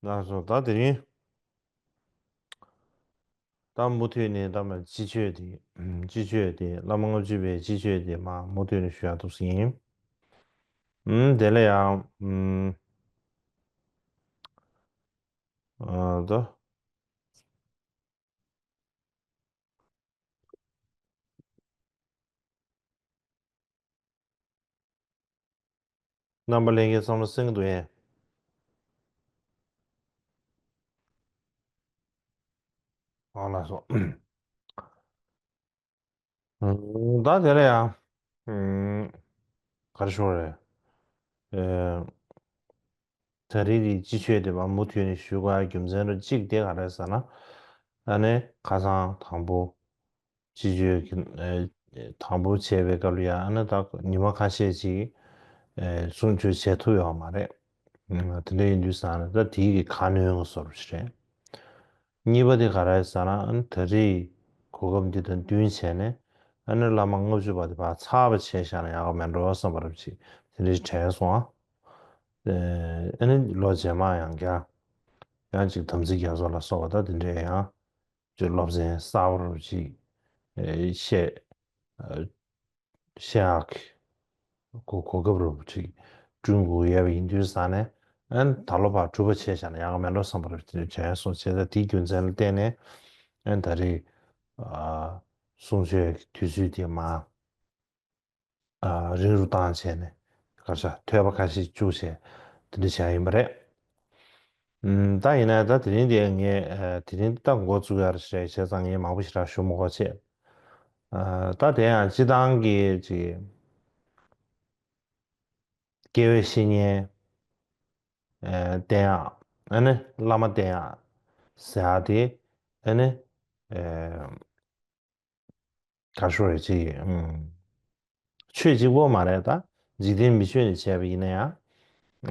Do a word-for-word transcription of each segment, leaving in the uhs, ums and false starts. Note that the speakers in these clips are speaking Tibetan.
ལགས་སོ། ད་དེ་རིང་ད་མུ་མཐུད་ནས་ད་མ་སྤྱི་ཆོས་དེ་ཨམ་སྤྱི་ཆོས་དེ་བླ་མ་ལྔ་བཅུ་པའི་སྤྱི་ཆོས་དེ་མ་མུ་མཐུད་ནས་ཞུ་ཡག་འདུག་ཟེར་ཡིན། ཨམ་དེ་ལ་ཡང་ཨམ་ཨ་ད། རྣམ་པ་ལྷན་རྒྱས་ཚང་མ་གསན་གྱི་འདུག་ཨེ། ཨ་ལགས་སོ། ཨང་། ད་དེ་ལ་ཡང་། ཨང་། ག་རེ་ཞུ་དགོས་རེད། ཨེ། ད་རེས་ཀྱི་སྤྱི་ཆོས་དེ་མ་མུ་མཐུད་ནས་ཞུ་དགོས་ཡ་རྒྱུ་མཚན་རུ་གཅིག་དེ་ག་རེ་ཟེར་ན། ཨ་ནི་ཁ་སང་དང་པོ་སྤྱི་ཆོས་ཀྱི་ཨེ་དང་པོ་བྱས་པའི་སྐབས་ལ་ཡང་ཨ་ནི་ད་ཉི་མ་ཁ་ཤས་ཅིག་ཨེ་གསུང་ཆོས་བྱེད་ཐུབ་ཡོད་མ་རེད། ཨ་དེ་འདྲ་ཡིན་དུས་ཙང་ནས་ད་དེའི་གི་ཁ་སྣོན་བཟོ་འདྲ་ཞིག་རེད། གཉིས་པ་དེ་ག་རེ་ཟེར་ན་ཨ་ནི་ད་རེས་གོ་སྐབས་འདི་དང་བསྟུན་བྱས་ནས་ཨ་ནི་བླ་མ་ལྔ་བཅུ་པ་དེ་ཕར་ཚར་བ་བྱས་བཞག་ན་ཡག་གི་མེད་འགྲོ་བསམ་པ་རབ་ཅིག་དེ་འདྲ་དྲན་སོང་ཨ། ཨ་ནི་ལོ་རྗེས་མ་ཡང་བསྐྱར་ཡང་ཅིག་དམ་ཚིག་རྒྱ་མཚོ་ལ་སོགས་པ་ད་དེ་འདྲའི་ཡང་ཅིག་སློབ་ཚན་གསར་པ་རུ་ཅིག་ཨེ་བཤད་ཨ་བཤད་ཡག་གི་གོ་གོ་སྐབས་རུ་ཅིག་བསྐྲུན་དགོས་ཡོད་པ་ཡིན་དུས་ཙང་ནས་ཨ་ནི་ད་ལོ་ཕར་གྲུབ་པ་བྱས་བཞག་ན་ཡག་གི་མེད་འགྲོ་བསམ་པ་རུ་དེ་འདྲ་དྲན་སོང་བྱས་ཙང་དེའི་རྒྱུ་མཚན་ལ་བརྟེན་ནས་ཨ་ནི་ད་རེས་ཨ་གསུང་ཆོས་ཀྱི་དུས་ཚོད་དེ་མ། ཨ་རིང་རུ་བཏང་བྱས་ནས་ག་རེ་ཟ་ཐོས་པ་ཁ་ཤས་བཅུག་བྱས་དེ་འདྲ་བྱས་ཡིན་པ་རེད། ཨམ་ད་ཡིན་ན་ད་དེ་རིང་དེ་ངས་ཨ་དེ་རིང་ད་འགོ་བཙུགས་ཡ་རེད་བྱས་ཙང་ངས་མང་པོ་ཞེ་དྲག་ཞུ་མི་དགོས་བྱས། ཨ་ད་དེ་ཡང་སྤྱི་བཏང་གི་ཅིག་དགེ་བའི་བཤེས་གཉེན་ཨ་བསྟེན་ཡག་ཨ་ནི་བླ་མ་བསྟེན་ཡག་ཟེར་ཡག་དེ་ཨ་ནི་ཨ། ག་རེ་ཞུ་རེད་ཅིག་ཨུམ། ཆོས་གཅིག་པོ་མ་རེད་ད། འཇིག་རྟེན་མི་ཆོས་ནས་བྱས་པ་ཡིན་ན་ཡང་།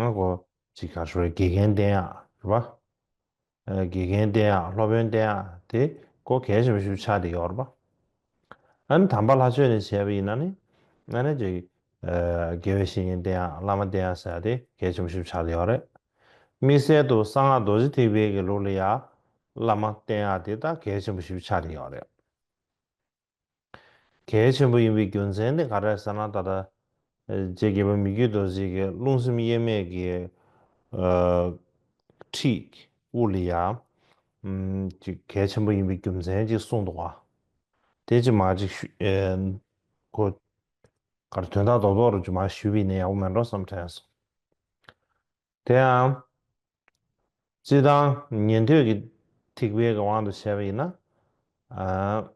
ང་གོ་ཅིག་ག་རེ་ཞུ་རེད་དགེ་རྒན་བསྟེན་ཡག་རེད་པ། ཨ་དགེ་རྒན་བསྟེན་ཡག་སློབ་དཔོན་བསྟེན་ཡག་དེ་གོ་གལ་ཆེན་པོ་ཞིག་ཆགས་བསྡད་ཡོད་རེད་པ། ཨ་ནི་དམ་པ་ལྷ་ཆོས་ནས་བྱས་པ་ཡིན་ན་ནི། ཨ་ནི་ཅིག་ཨ་དགེ་བའི་བཤེས་གཉེན་བསྟེན་ཡག་བླ་མ་བསྟེན་ཡག་ཟེར་ཡག་དེ་གལ་ཆེན་པོ་ཞིག་ཆགས་བསྡད་ཡོད་རེད། དམིགས་བསལ་དུ་གསང་སྔགས་རྡོ་རྗེ་ཐེག་པའི་གི་ལུགས་ལ་ཡང་བླ་མ་བསྟེན་ཡག་དེ་ད་གལ་ཆེན་པོ་ཞིག་ཆགས་བསྡད་ཡོད་རེད། གལ་ཆེན་པོ་ཡིན་པའི་རྒྱུ་མཚན་དེ་ག་རེ་རེད་ཟེར་ན་ད་ལྟ་རྗེ་དགེ་བ་མི་བསྐྱོད་རྡོ་རྗེ་གིས་རླུང་སེམས་དབྱེར་མེད་ཀྱི་ཨ་ཁྲིད་དབུ་ལ་ཡང་ཨམ་ཅིག་གལ་ཆེན་པོ་ཡིན་པའི་རྒྱུ་མཚན་ཅིག་གསུངས་འདུག་ག་དེ་ཅིག་མ་ཅིག་ཞུ་ཨེ་གོ་གར་དོན་དག་རྡོག་རྡོག་རུ་ཅིག་མ་ཞུས་པ་ཡིན་ན་ཡག་པོ་མེད་འགྲོ་བསམ་དྲན་སོང་། དེ་ཡང་། སྤྱིར་བཏང་ཉན་ཐོས་ཀྱི་ཐེག་པའི་གི་དབང་དུ་བྱས་པ་ཡིན་ན། ཨ།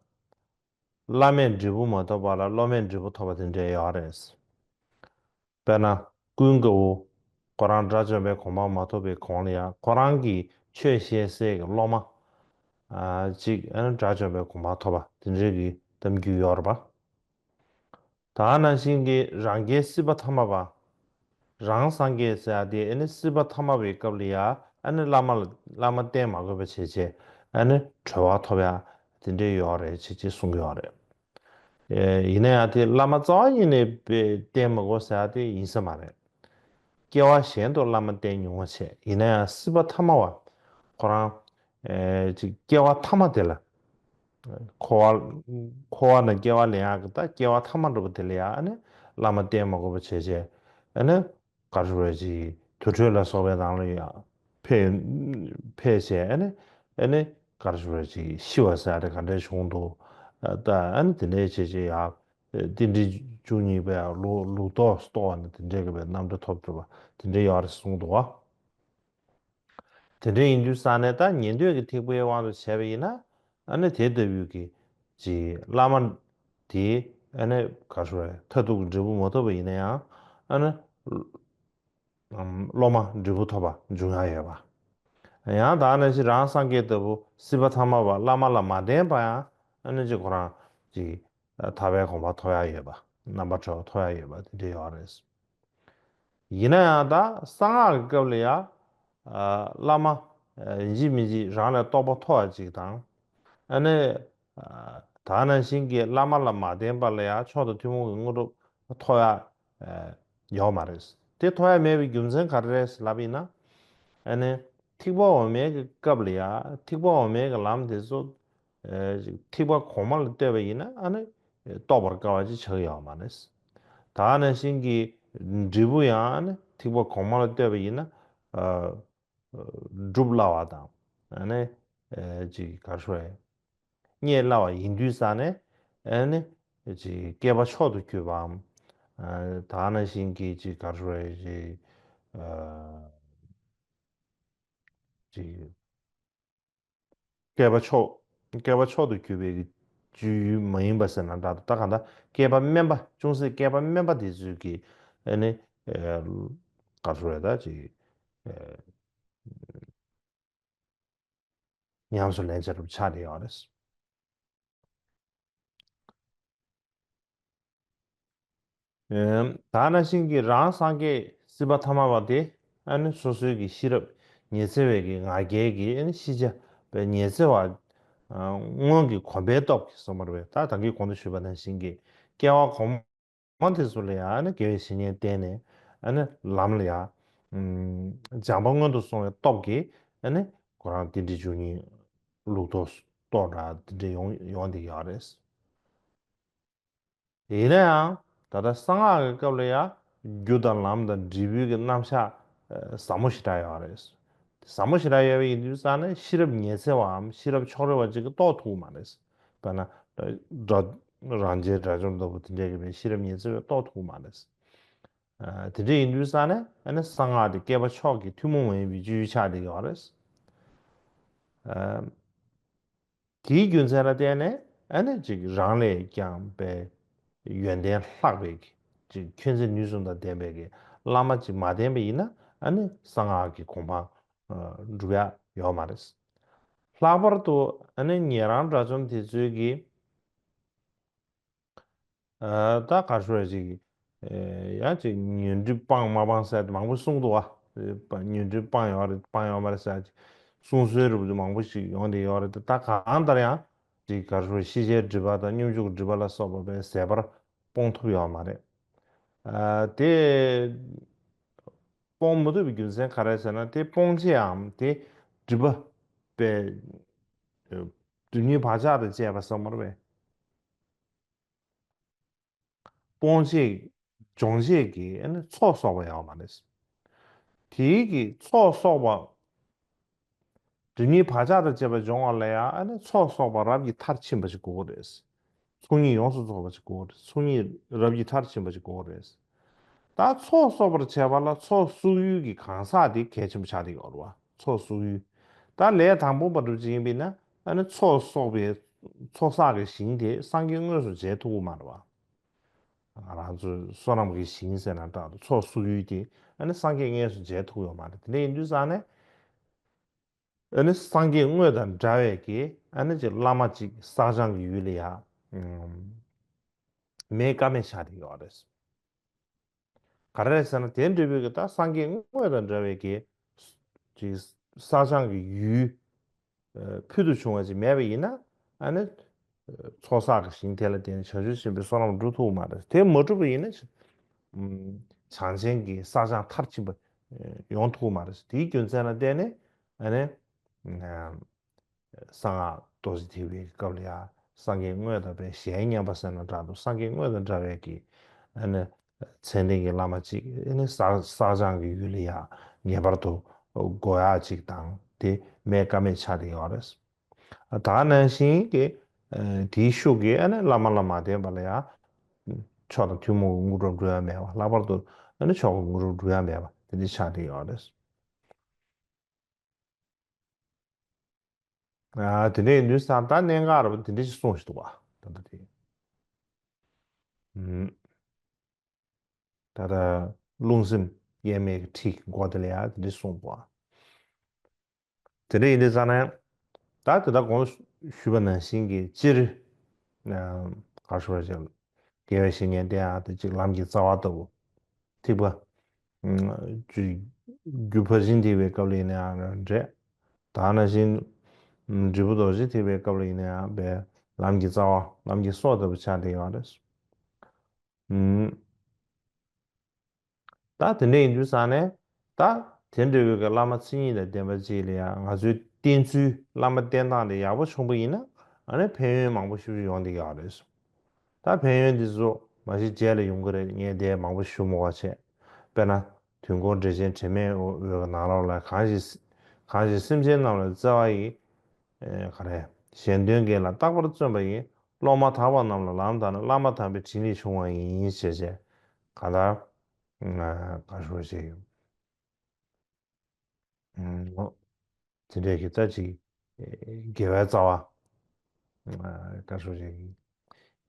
བླ་མེད་འབྲས་བུ་མ་ཐོབ་པ་ལ་སློབ་མེད་འབྲས་བུ་ཐོབ་པ་དེ་འདྲ་ཡོད་རེད། དཔེར་ན་ཀུན་དགའ་བོ་ཁོ་རང་དགྲ་བཅོམ་པའི་གོ་འཕང་མ་ཐོབ་པའི་གོང་ལ་ཡང་ཁོ་རང་གིས་ཆོས་བཤད་སའི་གི་སློབ་མ་ཨ་གཅིག་ཨ་ནི་དགྲ་བཅོམ་པའི་གོ་འཕང་ཐོབ་པ་དེ་འདྲའི་གི་གཏམ་རྒྱུད་ཡོད་རེད་པ། ད་ནང་བཞིན་གྱི་རང་རྒྱལ་སྲིད་པ་ཐ་མ་པ། རང་སངས་རྒྱས་ཟེར་ཡ་དེ་ཨ་ནི་སྲིད་པ་ཐ་མ་པའི་སྐབས་ལ་ཡ་ཨ་ནི་བླ་མ་ལ་བླ་མ་བསྟེན་མ་དགོས་པ་བྱས་བྱས་ཨ་ནི་གྲོལ་བ་ཐོབ་ཡ་དེ་འདྲའི་ཡོད་རེད་ཅེས་ཅེས་གསུང་གི་ཡོད་རེད། ཨེ་ཡིན་ན་ཡང་དེ་བླ་མ་རྩ་བ་ཉིད་ནས་བསྟེན་མ་དགོས་ཟེར་ཡ་དེ་ཡིན་ས་མ་རེད། སྐྱེ་བ་གཞན་དུ་བླ་མ་བསྟེན་མྱོང་བ་བྱས་ཡིན་ན་ཡང་སྲིད་པ་ཐ་མ་བ་ཁོ་རང་ཨེ་ཅིག་སྐྱེ་བ་ཐ་མ་དེ་ལ། འཁོར་བ་འཁོར་བ་ནས་སྐྱེ་བ་ལེན་ཡག་གི་ད་སྐྱེ་བ་ཐ་མ་འགྲོ་བ་དེ་ལ་ཡང་ཨ་ནི་བླ་མ་བསྟེན་མ་དགོས་པ་བྱས་བྱས་ཨ་ནི་ག་རེ་ཞུ་དགོས་རེད་ཅིག་དུར་ཁྲོད་ལ་སོགས་པའི་ནང་ལ་ཡང་ཕེབས་ཕེབས་བྱས་ཨ་ནི་ཨ་ནི་ག་རེ་ཞུ་དགོས་རེད་ཅིག་ཤི་བ་ཟེར་ཡ་དེ་ག་འདྲའི་བྱུང་འདུག་ད་ཨ་ནི་དེ་འདྲའི་བྱས་བྱས་ཡང་རྟེན་འབྲེལ་བཅུ་གཉིས་པའི་ལུགས་ལུགས་ལྡོག་རྟོགས་པ་ནི་དེ་འདྲའི་གི་བའི་རྣམ་གྲངས་ཐོབ་ཐུབ་པ་དེ་འདྲའི་ཡོད་རེད་གསུངས་འདུག་བ། དེ་འདྲ་ཡིན་དུས་ཙང་ནས་ད་ཉན་ཐོས་ཀྱི་ཐེག་པའི་དབང་དུ་བྱས་པ་ཡིན་ན་ཨ་ནི་དེ་ལྟ་བུའི་གི་ཅིག་བླ་མ་དེ་ཨ་ནི་ག་རེ་ཞུ་དགོས་རེད་མཐར་ཐུག་གི་འབྲས་བུ་མ་ཐོབ་པ་ཡིན་ན་ཡང་ཨ་ནི་སློབ་མ་འབྲས་བུ་ཐོབ་པ་འབྱུང་ཡག་ཡོད་པ། ཡང་ད་ནང་བཞིན་རང་སངས་རྒྱས་ལྟ་བུ་སྲིད་པ་ཐ་མ་བ་བླ་མ་ལ་མ་བརྟེན་པ་ཡང་ཨ་ནི་ཅིག་ཁོ་རང་ཅིག་ཐར་པའི་གོ་འཕང་ཐོབ་ཡག་ཡོད་པ་རྣམ་པ་གྲོལ་བ་ཐོབ་ཡག་ཡོད་པ་དེ་འདྲ་ཡོད་རེད། ཡིན་ན་ཡང་ད་གསང་སྔགས་ཀྱི་སྐབས་ལ་ཡང་བླ་མ་ཡིན་གཅིག་མིན་གཅིག་རང་ལ་རྟོགས་པ་མཐོ་བ་ཅིག་དང་ཨ་ནི་ད་ནང་བཞིན་གྱི་བླ་མ་ལ་མ་བརྟེན་པ་ལ་ཡང་མཆོག་དང་ཐུན་མོང་གི་དངོས་གྲུབ་ཐོབ་ཡག་ཡོད་མ་རེད། དེ་ཐོབ་ཡག་མེད་པའི་རྒྱུ་མཚན་ག་རེ་རེད་ལབ་ཡིན་ན་ཨ་ནི་ ཐེག་པ་འོག་མའི་གི་སྐབས་ལ་ཡ། ཐེག་པ་འོག་མའི་གི་ལམ་དེ་ཚོ། ཨ་ཅིག་ཐེག་པ་གོང་མ་ལ་ལྟོས་པ་ཡིན་ན་ཨ་ནི་རྟོགས་པར་དཀའ་བ་ཅིག་ཆགས་ཀྱི་ཡོད་མ་རེད། ད་ནང་བཞིན་གྱི་འབྲས་བུ་ཡང་ཨ་ནི་ཐེག་པ་གོང་མ་ལ་ལྟོས་པ་ཡིན་ན། ཨ། སྒྲུབ་སླ་བ་དང་། ཨ་ནི། ཨ་ཅིག་ག་རེ་ཞུ་དགོས་རེད། རྙེད་སླ་བ་ཡིན་དུས་ཙང་ནས། ཨ་ནི། ཅིག་བསྐལ་པ་མཆོག་ཏུ་གྱུར་པའམ། ཨ། ད་ནང་བཞིན་གྱི་ཅིག་ག་རེ་ཞུ་དགོས་རེད། ཅིག་ཨ། ཅིག་བསྐལ་པ་མཆོག་བསྐལ་པ་མཆོག་ཏུ་གྱུར་པའི་སྤྱོད་ཡུལ་མ་ཡིན་པ་ཟེར་ན་འདྲ་འདུག་ད་གང་ལྟར་བསྐལ་པ་དམན་པ། ཅུང་ཟད་བསྐལ་པ་དམན་པ་དེ་ཚོས་ཀྱི། ཨ་ནི། ཨ། ག་རེ་ཞུ་དགོས་རེད། ད་ཅིག་ཨ། ཉམས་སུ་ལེན་བྱ་རུ་ཆགས་བསྡད་ཡོད་རེད། ཨེམ། ད་ནང་བཞིན་གྱི་རང་སངས་རྒྱས་སྲིད་པ་ཐ་མ་པ་དེ། ཨ་ནི་སོ་སོའི་གི་ཤེས་རབ་ཉི་ཚེ་བའི་གི་ང་རྒྱལ་གྱི། ཨ་ནི་ཤེས་བྱ་བའི་ཉི་ཚེ་བ། ཨ། སྔོན་གྱི་གོམས་པའི་སྟོབས་ཀྱིས་གསུངས་པ་རེད་པས། ད་ད་གིན་གོང་དུ་ཞུས་པ་ནང་བཞིན་གྱི་སྐྱེ་བ་གོང་མ་དེ་ཚོ་ལ་ཡང་ནི་དགེ་བའི་བཤེས་གཉེན་བསྟེན་ནས། ཨ་ནི་ལམ་ལ་ཡང་། ཨམ། སྦྱངས་པ་སྔོན་དུ་སོང་བའི་སྟོབས་ཀྱིས། ཨ་ནི་ཁོ་རང་རྟེན་འབྲེལ་བཅུ་གཉིས་ལུགས་ལྡོག་རྟོག་འདྲ་དེ་འདྲ་ཡོང་ཡོང་བསྡད་ཡོད་རེད། ཡིན་ན་ཡང་ད་ལྟ་གསང་སྔགས་ཀྱི་སྐབས་ལ་ཡང་རྒྱུ་དང་ལམ་དང་འབྲས་བུའི་གི་རྣམ་གཞག་ཨ། ཟབ་མོ་ཞེ་དྲག་ཡོད་རེད། ཟབ་མོ་ཞེ་དྲག་ཡོད་པ་ཡིན་དུས་ཙང་ནས་ཤེས་རབ་ཉི་ཚེ་བའམ་ཤེས་རབ་ཕྱོགས་རིས་པ་ཅིག་གིས་རྟོགས་ཐུབ་ཀྱི་མ་རེད། དཔེར་ན། སྒྲ། རང་རྒྱལ་དགྲ་བཅོམ་ལྟ་བུ་དེ་འདྲས་ཀྱིས་ཤེས་རབ་ཉི་ཚེ་བས་རྟོགས་ཐུབ་ཀྱི་མ་རེད། ཨ། དེ་འདྲ་ཡིན་དུས་ཙང་ནས་ཨ་ནི་གསང་སྔགས་དེ་བསྐལ་པ་མཆོག་གི་ཐུན་མོང་མ་ཡིན་པའི་སྤྱོད་ཡུལ་ཆགས་བསྡད་ཡོད་རེད། ཨ། དེའི་རྒྱུ་མཚན་ལ་བརྟེན་ནས་ཨ་ནི་ཅིག་རང་ལས་ཀྱང་པའི་ཡོན་ཏན་ལྷག་པའི་གི་ཅིག་ཁྱོད་མཚན་ནུས་གསུམ་དང་ལྡན་པའི་གི་བླ་མ་ཅིག་མ་བསྟེན་པ་ཡིན་ན། ཨ་ནི་གསང་སྔགས་ཀྱི་གོ་འཕང་ཨ་འགྲུབ་ཡ་ཡོད་མ་རེད། ལྷག་པར་དུ་ཨ་ནི་ཉན་རང་དགྲ་བཅོམ་དེ་ཚོའི་གི། ཨ། ད་ག་རེ་ཞུ་དགོས་རེད། ཅིག་ཨ། ཡང་ཅིག་ཉོན་སྒྲིབ་སྤངས་མ་སྤངས་ཟེར་མང་པོ་གསུངས་འདུག་པ། ཉོན་སྒྲིབ་སྤངས་ཡོད་རེད། སྤངས་ཡོད་མ་རེད་ཟེར་ཅིག་གསུང་སྲོལ་རུ་མང་པོ་ཞིག་ཡོང་བསྡད་ཡོད་རེད། ད་གང་ལྟར་ཡང་ཅིག་ག་རེ་ཞུ་དགོས་རེད། ཤེས་བྱའི་སྒྲིབ་པ་དང་སྙོམས་འཇུག་སྒྲིབ་པ་ལ་སོགས་པ་བས་ཟད་པར་སྤོང་ཐུབ་ཡོད་མ་རེད། ཨ། དེ་སྤོང་མི་ཐུབ་པའི་རྒྱུ་མཚན་ག་རེ་ཟེར་ན། དེ་སྤོང་བྱེད་འམ་དེ་སྒྲིབ་པ་པའི་སྒྲིབ་གཉིས་བག་ཆགས་དང་བཅས་པ་གསུངས་པ་རེད་པས། སྤོང་བྱེད། སྦྱོང་བྱེད་ཀྱི་ཨ་ནི་ཚོགས་གསོག་པ་ཡོད་མ་རེད། དེའི་གི་ཚོགས་གསོག་པ། སྒྲིབ་གཉིས་བག་ཆགས་དང་བཅས་པ་སྦྱོང་བ་ལ་ཡང་ཨ་ནི་ཚོགས་གསོག་པ་རབ་ཀྱིས་མཐར་ཕྱིན་པ་ཞིག་དགོས་ཀྱི་རེད། ཚོགས་གཉིས་ཡོངས་སུ་རྫོགས་པ་ཞིག་དགོས་ཀྱི་རེད། ཚོགས་གཉིས་རབ་ཀྱིས་མཐར་ཕྱིན་པ་ཞིག་དགོས་ཀྱི་རེད། ད་ཚོགས་གསོག་པར་བྱེད་པ་ལ་ཚོགས་གསོག་ཡུལ་གྱི་གང་ཟག་དེ་གལ་ཆེན་པོ་ཆགས་བསྡད་ཡོད་རེད་པ། ཚོགས་གསོག་ཡུལ། ད་ལས་དང་པོ་པ་འདྲ་ཅིག་ཡིན་པས་ན། ཨ་ནི་ཚོགས་གསོག་པའི་ཚོགས་བསགས་ཀྱི་ཞིང་དེ་སངས་རྒྱས་དངོས་སུ་མཇལ་ཐུབ་ཀྱི་མ་རེད་པ། ང་རང་ཚོའི་བསོད་ནམས་ཀྱི་ཞིང་ཟེར་ན་འདྲ་འདུག་ཚོགས་གསོག་ཡུལ་དེ་ཨ་ནི་སངས་རྒྱས་དངོས་སུ་མཇལ་ཐུབ་ཀྱི་ཡོད་མ་རེད། དེ་འདྲ་ཡིན་དུས་ཙང་ནས། ཨ་ནི་སངས་རྒྱས་དངོས་དང་འདྲ་བའི་གི་ཨ་ནི་ཅིག་བླ་མ་ཅིག་བསགས་སྦྱང་གི་ཡུལ་ལ་ཡ། ཨམ། མེད་ཀ་མེད་ཆགས་བསྡད་ཡོད་རེད། ག་རེ་རེད་ཟེར་ན། དེ་འདྲ་བའི་གི་ད་སངས་རྒྱས་དངོས་དང་འདྲ་བའི་གི་ཅིག་བསགས་སྦྱང་གི་ཡུལ་ཨ་ཕུལ་དུ་བྱུང་བ་ཅིག་མེད་པ་ཡིན་ན། ཨ་ནི་ཚོགས་བསགས་ཀྱི་ཞིང་དེ་ལ་བརྟེན་ནས་བྱང་ཆུབ་ཆེན་པོའི་བསོད་ནམས་འགྲུབ་ཐུབ་ཀྱི་མ་རེད། དེ་མ་འགྲུབ་པ་ཡིན་ན་ཨམ་བྱང་ཆེན་གྱི་བསགས་སྦྱང་མཐར་ཕྱིན་པ་ཡོང་ཐུབ་ཀྱི་མ་རེད། དེའི་རྒྱུ་མཚན་ལ་བརྟེན་ནས་ཨ་ནི་ཨམ་གསང་སྔགས་རྡོ་རྗེ་ཐེག་པའི་སྐབས་ལ་ཡང་སངས་རྒྱས་དངོས་དང་པའི་ཞལ་མཉམ་པ་ཟེར་ན་འདྲ་འདུག་སངས་རྒྱས་དངོས་དང་འདྲ་བའི་གི་ཨ་ནི་མཚན་ལྡན་གྱི་བླ་མ་ཅིག་ཨ་ནི་བསགས་བསགས་སྦྱང་གི་ཡུལ་ལ་ཡང་ངེས་པར་དུ་དགོས་ཡག་ཅིག་དང་། དེ་མེད་ཀ་མེད་ཆགས་བསྡད་ཡོད་རེད། ད་ནང་བཞིན་གྱི་ཨ་དེའི་ཤུགས་ཀྱིས་ཨ་ནི་བླ་མ་ལ་མ་བརྟེན་པ་ལ་ཡང་མཆོག་དང་ཐུན་མོང་གི་དངོས་གྲུབ་འགྲུབ་ཡ་མེད་པ། ལྷག་པར་དུ་ཨ་ནི་མཆོག་གི་དངོས་གྲུབ་འགྲུབ་ཡ་མེད་པ་དེ་འདྲ་ཆགས་བསྡད་ཡོད་རེད། ཨ། དེ་འདྲ་ཡིན་དུས་ཙང་ད་གནད་འགག་རེད་པ། དེ་འདྲ་ཞིག་གསུངས་ཤིག་འདུག་པ། ད་ལྟ་དེ། ཨུམ། ད་ལྟ་རླུང་སེམས་དབྱེར་མེད་ཀྱི་ཁྲིད་ཀྱི་མགོ་དེ་ལ་ཡང་དེ་འདྲ་གསུངས་པ། དེ་འདྲ་ཡིན་དུས་ཙང་ནས་ད་དེ་ལྟར་གོང་དུ་ཞུས་པ་ནང་བཞིན་གྱི་སྤྱིར། ཨ། ག་རེ་ཞུ་དགོས་རེད། དགེ་བའི་བཤེས་གཉེན་བསྟེན་ཡག་དེ་གཅིག་ལམ་གྱི་རྩ་བ་ལྟ་བུ། ཐེག་པ། ཨ། རྒྱུ་ཕར་ཕྱིན་ཐེག་པའི་སྐབས་ལ་ཡིན་ན་ཡང་རེད། ད་ནང་བཞིན། ཨ། འབྲས་བུ་རྡོ་རྗེ་ཐེག་པའི་སྐབས་ལ་ཡིན་ན་ཡང་བས་ལམ་གྱི་རྩ་བ། ལམ་གྱི་སྲོག་ལྟ་བུ་ཆགས་བསྡད་ཡོད་རེད། ཨུམ། ད་དེ་འདྲ་ཡིན་དུས་ཙང་ནས་ད་ དེ་འདྲ་བའི་གི་བླ་མ་མཚན་ཉིད་དང་ལྡན་པ་ཅིག་ལ་ཡང་ང་ཚོའི་བསྟེན་ཚུལ་བླ་མ་བསྟེན་སྟངས་དེ་ཡག་པོ་བྱུང་པ་ཡིན་ན་ཨ་ནི་ཕན་ཡོན་མང་པོ་ཞེ་པོ་ཅིག་ཡོང་བསྡད་ཀྱི་ཡོད་རེད། ད་ཕན་ཡོན་འདི་ཚོ་མ་གཞི་རྗེས་ལ་ཡོང་གི་རེད། ངས་དེ་མང་པོ་ཞུ་མི་དགོས་བྱས། དཔེར་ན་དུས་འཁོར་འགྲེལ་ཆེན་དྲི་མེད་འོད་ཀྱི་ནང་ལོགས་ལ་གང་ཞིག་གང་ཞིག་སེམས་ཅན་རྣམས་ལ་བརྩེ་བ་ཡིས། ཨེ་ག་རེ། གཞན་དོན་དགེ་ལ་རྟག་པར་བརྩོན་པ་ཡིས། སློབ་མ་དག་པ་རྣམས་ལ་ལམ་བཏགས་ནས། བླ་མ་དམ་པའི་དྲིན་ལས་བྱུང་བ་ཡིན་ཞེས་བྱས། གང་ལྟར། ཨ་ག་ཞུ་ཞིག་ཨུམ། དེ་འདྲའི་གི་ད་ཅིག་དགེ་བའི་རྩ་བ། ཨ་ག་ཞུ་ཞིག་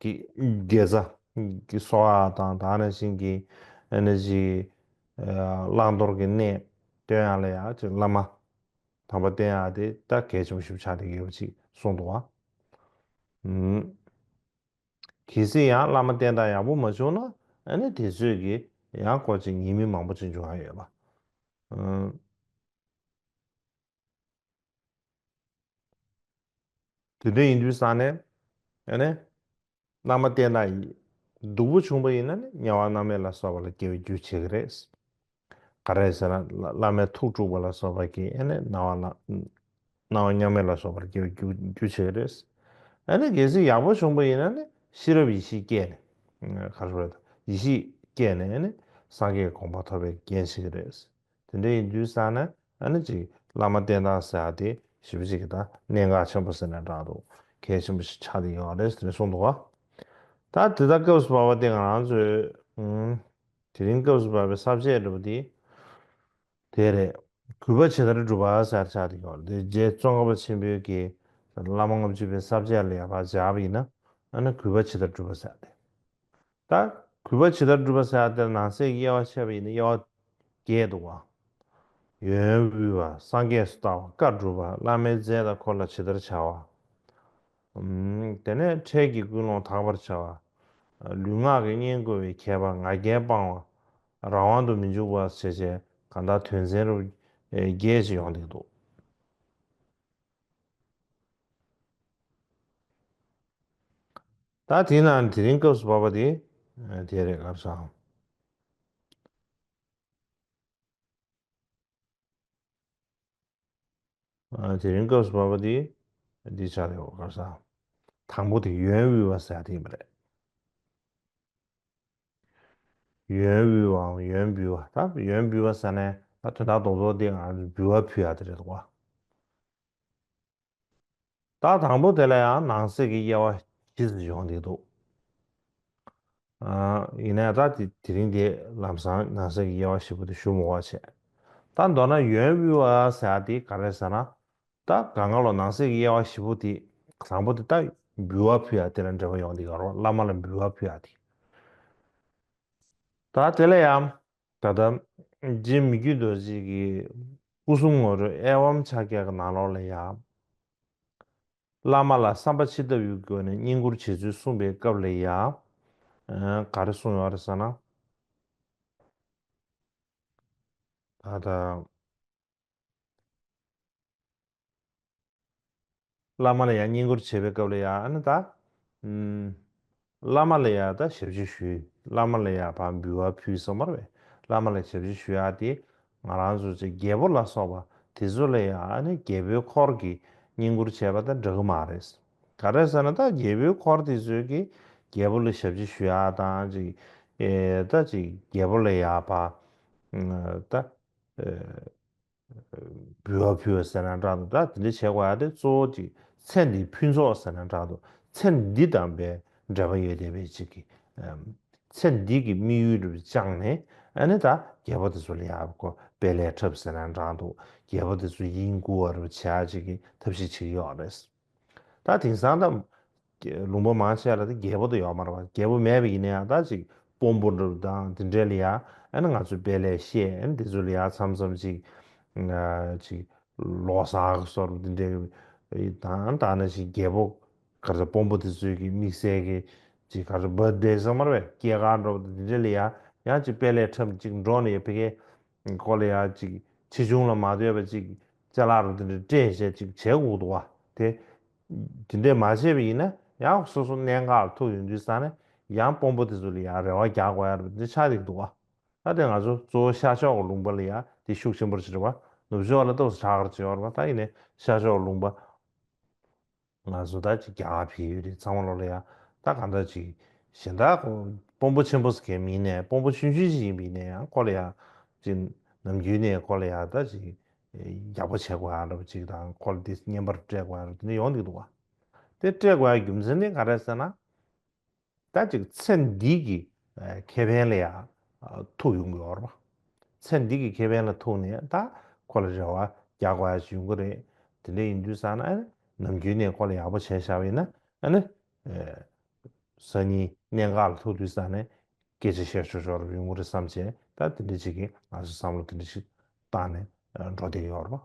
གི་དགེ་རྩ་གི་གསོ་བ་དང་དེ་ནང་བཞིན་གྱི་ཨ་ནི་ཅིག་ཨ་བླང་དོར་གྱི་གནས་སྟོན་ཡག་ལ་ཡང་ཅིག་བླ་མ་དམ་པ་བསྟེན་ཡག་དེ་ད་གལ་ཆེན་པོ་ཞིག་ཆགས་བསྡད་ཡོད་པ་ཅིག་གསུངས་འདུག་བ། ཨུམ། གལ་སྲིད་ཡང་བླ་མ་བསྟེན་སྟངས་ཡག་པོ་མ་བྱུང་ན་ཨ་ནི་དེ་ཚོས་ཀྱི་ཡང་ཁོ་ཅིག་ཉེས་དམིགས་མང་པོ་ཅིག་འབྱུང་ཡ་ཡོད་པ། ཨུམ། དེ་འདྲ་ཡིན་དུས་ཙང་ནས་ཨ་ནི་བླ་མ་བསྟེན་སྟངས་ཡིན་སྡུག་པོ་བྱུང་པ་ཡིན་ན་ནི་དམྱལ་བ་མནར་མེད་ལ་སོགས་པ་ལ་སྐྱེ་བའི་རྒྱུ་བྱེད་ཀྱི་རེད། ག་རེ་ཟེར་ན་བླ་བླ་མའི་ཐུགས་དཀྲུགས་པ་ལ་སོགས་པ་གིས་ཨ་ནི་སྣང་བ་ལ་སྣང་བ་མཉམ་མེད་ལ་སོགས་པར་སྐྱེ་བའི་རྒྱུ་རྒྱུ་བྱེད་ཀྱི་རེད། ཨ་ནི་གལ་སྲིད་ཡག་པོ་བྱུང་པ་ཡིན་ན་ནི་ཤེས་རབ་ཡེ་ཤེས་སྐྱེས་ནས། ག་རེ་ཟེར། ཡེ་ཤེས་སྐྱེས་ནས་ཨ་ནི་སངས་རྒྱས་ཀྱི་གོ་འཕང་ཐོབ་པའི་རྐྱེན་བྱེད་ཀྱི་རེད། དེ་འདྲ་ཡིན་དུས་ཙང་ནས་ཨ་ནི་ཅིག་བླ་མ་བསྟེན་སྟངས་ཟེར་ཡག་དེ་ཞེ་པོ་ཅིག་གི་ད་གནད་འགག་ཆེན་པོ་ཟེར་ན་འདྲ་འདུག་གལ་ཆེན་པོ་ཞིག་ཆགས་བསྡད་ཡོད་རེད་ཟེར་ནས་གསུངས་འདུག་ག་ད་དེ་ལྟར་སྐབས་སུ་བབ་པ་དེ་ང་རང་ཚོའི་ཨུམ། དེ་རིང་སྐབས་སུ་བབ་པའི་ས་བཅད་འདྲ་པོ་དེ། དེ་རེད། གུས་པ་ཇི་ལྟར་བསྒྲུབ་པ་ཟེར་ཆགས་བསྡད་ཡོད་རེད། དེ་རྗེ་ཙོང་ཁ་པ་ཆེན་པོའི་གི་བླ་མ་ལྔ་བཅུ་པའི་ས་བཅད་ལ་ཡར་ཕར་སྦྱར་བ་ཡིན་ན་ཨ་ནི་གུས་པ་ཇི་ལྟར་བསྒྲུབ་པ་ཟེར་ཏེ། ད་གུས་པ་ཇི་ལྟར་བསྒྲུབ་པ་ཟེར་ཏེ་ནང་གསེས་ཀྱི་དབྱེ་བ་ཕྱེ་བ་ཡིན་ན་དབྱེ་བ་བརྒྱད་འདུག་བ། ཡོན་དབུལ་བ། སངས་རྒྱས་སུ་ལྟ་བ། བཀའ་སྒྲུབ་པ། བླ་མའི་མཛད་དང་འཁོར་ལ་ཇི་ལྟར་བྱ་བ། ཨུམ། དེ་ནས་འཕྲལ་གྱི་ཀུན་སློང་དག་པར་བྱ་བ། ལུས་ངག་གི་གཉེན་བསྐོར་བའི་ཁྱད་པར། ང་རྒྱལ་སྤང་བ། རང་དབང་དུ་མི་འཇུག་པ་བྱས་བྱས་གང་ལྟར་དོན་ཚན་རུ་བརྒྱད་ཅིག་ཡོང་བསྡད་འདུག་ད་དེའི་ནང་དེ་རིང་སྐབས་སུ་བབ་པ་དེ་དེ་རེད། ག་རེ་ཟེར། ཨ། དེ་རིང་སྐབས་སུ་བབ་པ་འདི་འདི་ཆགས་ཡོད་ག་ས། དང་པོ་དེ་ཡོན་དབུལ་བ་ཟེར་ཡ་དེ་ཡིན་པ་རེད། ཡོན་དབུལ་བའམ་ཡོན་འབུལ་བ། ད་ཡོན་འབུལ་བ་ཟེར་ནས་ད་དོན་དག་རྡོག་རྡོག་འདི་ང་ཚོས་འབུལ་བ་ཕུལ་ཡ་དེ་རེད་དོ། ད་དང་པོ་དེ་ལ་ཡང་ནང་གསེས་ཀྱི་དབྱེ་བ་བཞི་ཙམ་ཡོང་གི་འདུག་ཨ། ཡིན་ནའི་ད་དེ་དེ་རིང་དེ་ལམ་སང་ནང་གསེས་ཀྱི་དབྱེ་བ་བཞི་པོ་དེ་ཞུ་མི་དགོས་བྱས། ད་མདོར་ན་ཡོན་དབུལ་བ་ཟེར་ཡ་དེ་ག་རེ་ཟེར་ན། ད་གང་ག་ལོ་ནང་གསེས་ཀྱི་དབྱེ་བ་བཞི་པོ་དེ་དང་པོ་དེ་ད་འབུལ་བ་ཕུལ་ཡ་དེ་ལ་འབྲེལ་བ་ཡོང་གི་ཡོད་རེད། བླ་མ་ལ་འབུལ་བ་ཕུལ་ཡ་དེ། ད་དེ་ལ་ཡང་ད་ལྟ་རྗེ་མི་བསྐྱོད་རྡོ་རྗེ་གི་སྐུ་གསུམ་ངོ་སྤྲོད་ཨེ་ཝཾ་ཕྱག་རྒྱ་གི་ནང་ལོགས་ལ་ཡང་། བླ་མ་ལ་བསམ་པ་ཇི་ལྟ་བུའི་སྒོ་ནས་བསྙེན་བཀུར་བྱེད་ཚུལ་གསུངས་པའི་སྐབས་ལ་ཡང་། ཨ། ག་རེ་གསུངས་ཡོད་རེད་ཟེར་ན། ད་ལྟ། བླ་མ་ལ་ཡང་བསྙེན་བཀུར་བྱེད་པའི་སྐབས་ལ་ཡང་ཨ་ནི་ད། ཨུམ། བླ་མ་ལ་ཡང་ད་ཞབས་ཕྱི་ཞུས། བླ་མ་ལ་ཡང་ཕར་འབུལ་བ་ཕུལ་ཙམ་མ་རེད་པས། བླ་མ་ལ་ཞབས་ཕྱི་ཞུ་ཡག་དེ་ང་རང་ཚོ་ཅིག་རྒྱལ་པོ་ལ་སོགས་པ་དེ་ཚོ་ལ་ཡང་ཨ་ནི་རྒྱལ་པོའི་འཁོར་གྱིས་བསྙེན་བཀུར་བྱས་པ་དང་འདྲ་གི་མ་རེད། ག་རེ་ཟེར་ན་ད་རྒྱལ་པོའི་འཁོར་དེ་ཚོས་ཀྱིས་རྒྱལ་པོ་ལ་ཞབས་ཕྱི་ཞུ་ཡག་དང་ཅིག་ཨེ། ད་ཅིག་རྒྱལ་པོ་ལ་ཡང་ཕར། ཨུམ། ད། ཨེ། འབུལ་བ་ཕུལ་བ་ཟེར་ན་འདྲ་འདུག་ད་དེ་འདྲ་བྱེད་དགོས་ཡ་དེ་གཙོ་བོ་ཅིག་ཚེ་འདིའི་ཕུན་ཚོགས་ཟེར་ན་འདྲ་འདུག་ཚེ་འདི་དང་བའི་འབྲེལ་བ་ཡོད་བསྡད་པའི་ཅིག་གི་ཨམ། ཚེ་འདི་གི་དམིགས་ཡུལ་རུ་བཅངས་ནས་ཨ་ནི་ད་རྒྱལ་པོ་དེ་ཚོ་ལ་ཡག་པོ་དཔེ་ལས་འཁྲབ་ཟེར་ན་འདྲ་འདུག་རྒྱལ་པོ་དེ་ཚོ་དབྱིངས་བསྐུར་བ་རུ་བྱེད་ཡ་ཅིག་གི་ཐབས་ཤེས་བྱེད་ཀྱི་ཡོད་རེད། ད་དེང་སང་ད་ལུང་པ་མང་ཆེ་ལ་ད་རྒྱལ་པོ་དེ་ཡོད་མ་རེད་པ། རྒྱལ་པོ་མེད་པ་ཡིན་ན་ཡང་ད་ཅིག་དཔོན་པོ་འདྲ་པོ་དང་དེ་འདྲ་ལ་ཡ་ཨ་ནི་ང་ཚོས་དཔེ་ལས་བཤད། ཨ་ནི་དེ་ཚོ་ལ་ཡ་མཚམས་མཚམས་ཅིག་ཅིག་ལོ་གསར་གྱི་བཟོ་འདྲ་དེ་འདྲ་དང་ད་ནང་བཞིན་རྒྱལ་པོ་ག་རེ་དཔོན་པོ་དེ་ཚོའི་གི་དམིགས་བསལ་གྱི་ཅིག་ག་རེ་བར་ཐི་ཌེ་ཟེར་མ་རེད་པས། སྐྱེས་སྐར་འདྲ་པོ་དེ་འདྲ་ལ་ཡ་ཡང་ཅིག་དཔེ་ལས་འཁྲབ་ཅིག་འགྲོ་ནས་ཡ་ཕ་གིའི་སྐོར་ལ་ཡ་ཅིག་ཆེ་ཆུང་ལ་མ་ལྟོས་པ་ཅིག་ཅ་ལག་རུ་དེ་འདྲ་སྤྲད་བྱས་ཅིག་བྱེད་དགོས་འདུག་བ། དེ་དེ་འདྲས་མ་བྱས་པ་ཡིན་ན་ཡང་སོ་སོ་གནད་འགག་ལ་ཐུག་ཡོང་དུས་ཙང་ནས་ཡང་དཔོན་པོ་དེ་ཚོ་ལ་ཡང་རེ་བ་རྒྱག་དགོས་ཡ་རུ་དེ་འདྲ་ཆགས་བསྡད་འདུག་བ། ད་དེ་ང་ཚོ་གཙོ་བོ་ཤར་ཕྱོགས་ཀྱི་ལུང་པ་ལ་ཡ་དེ་ཤུགས་ཆེན་པོ་ཞིག་རེད་བ། ནུབ་ཕྱོགས་ལ་ཏོག་ཙམ་དྲག་གར་བྱེད་ཡོད་རེད་བ། ད་ཡིན་ནའི་ཤར་ཕྱོགས་ཀྱི་ལུང་པ། ང་ཚོ་ད་ཅིག་རྒྱ་གར་བལ་ཡུལ་རེད། ཚང་མ་ལོ་ལ་ཡ་ད་གང་ལྟར་ཅིག་གཞན་དག་དཔོན་པོ་ཆེན་པོ་ཟེར་མཁན་མིན་ནས་དཔོན་པོ་ཆུང་ཆུང་ཞིག་ཡིན་པ་ཡིན་ན་ཡང་ཁོ་ལ་ཡ་ཅིག་ནམ་རྒྱུན་ནས་ཁོ་ལ་ཡ་ད་ཅིག་ཡག་པོ་བྱེད་དགོས་ཡ་འདྲ་པོ་ཅིག་དང་ཁོ་ལ་དེ་བསྙེན་པར་སྤྲད་དགོས་ཡ་འདྲ་པོ་དེ་འདྲ་ཡོང་གི་འདུག་བ། དེ་སྤྲད་དགོས་ཡ་རྒྱུ་མཚན་དེ་ག་རེ་ཟེར་ན། ད་ཅིག་ཚེ་འདི་གི་ཨ་ཁེ་ཕན་ལ་ཡ་ཨ་ཐུག་ཡོང་གི་ཡོད་རེད་པ། ཚེ་འདི་གི་ཁེ་ཕན་ལ་ཐུག་ནས་ད་ཁོ་ལ་རེ་བ་རྒྱག་དགོས་ཡ་ཅིག་ཡོང་གི་རེད། དེ་འདྲ་ཡིན་དུས་ཙང་ན་ཨ་ནི་ནམ་རྒྱུན་ནས་ཁོ་ལ་ཡག་པོ་བྱས་བཞག་པ་ཡིན་ན་ཨ་ནི་ཨ་སང་ཉིན་གནད་འགག་ལ་ཐུག་དུས་ཙང་ནས་སྐད་ཆ་བཤད་ཆོག་ཆོག་རེ་ཡོང་གི་རེད་བསམ་བྱས། ད་དེ་འདྲ་ཅིག་གི་ང་ཚོ་བསམ་བློ་དེ་འདྲ་ཞིག་བཏང་ནས་འགྲོ་བསྡད་ཀྱི་ཡོད་རེད་པ།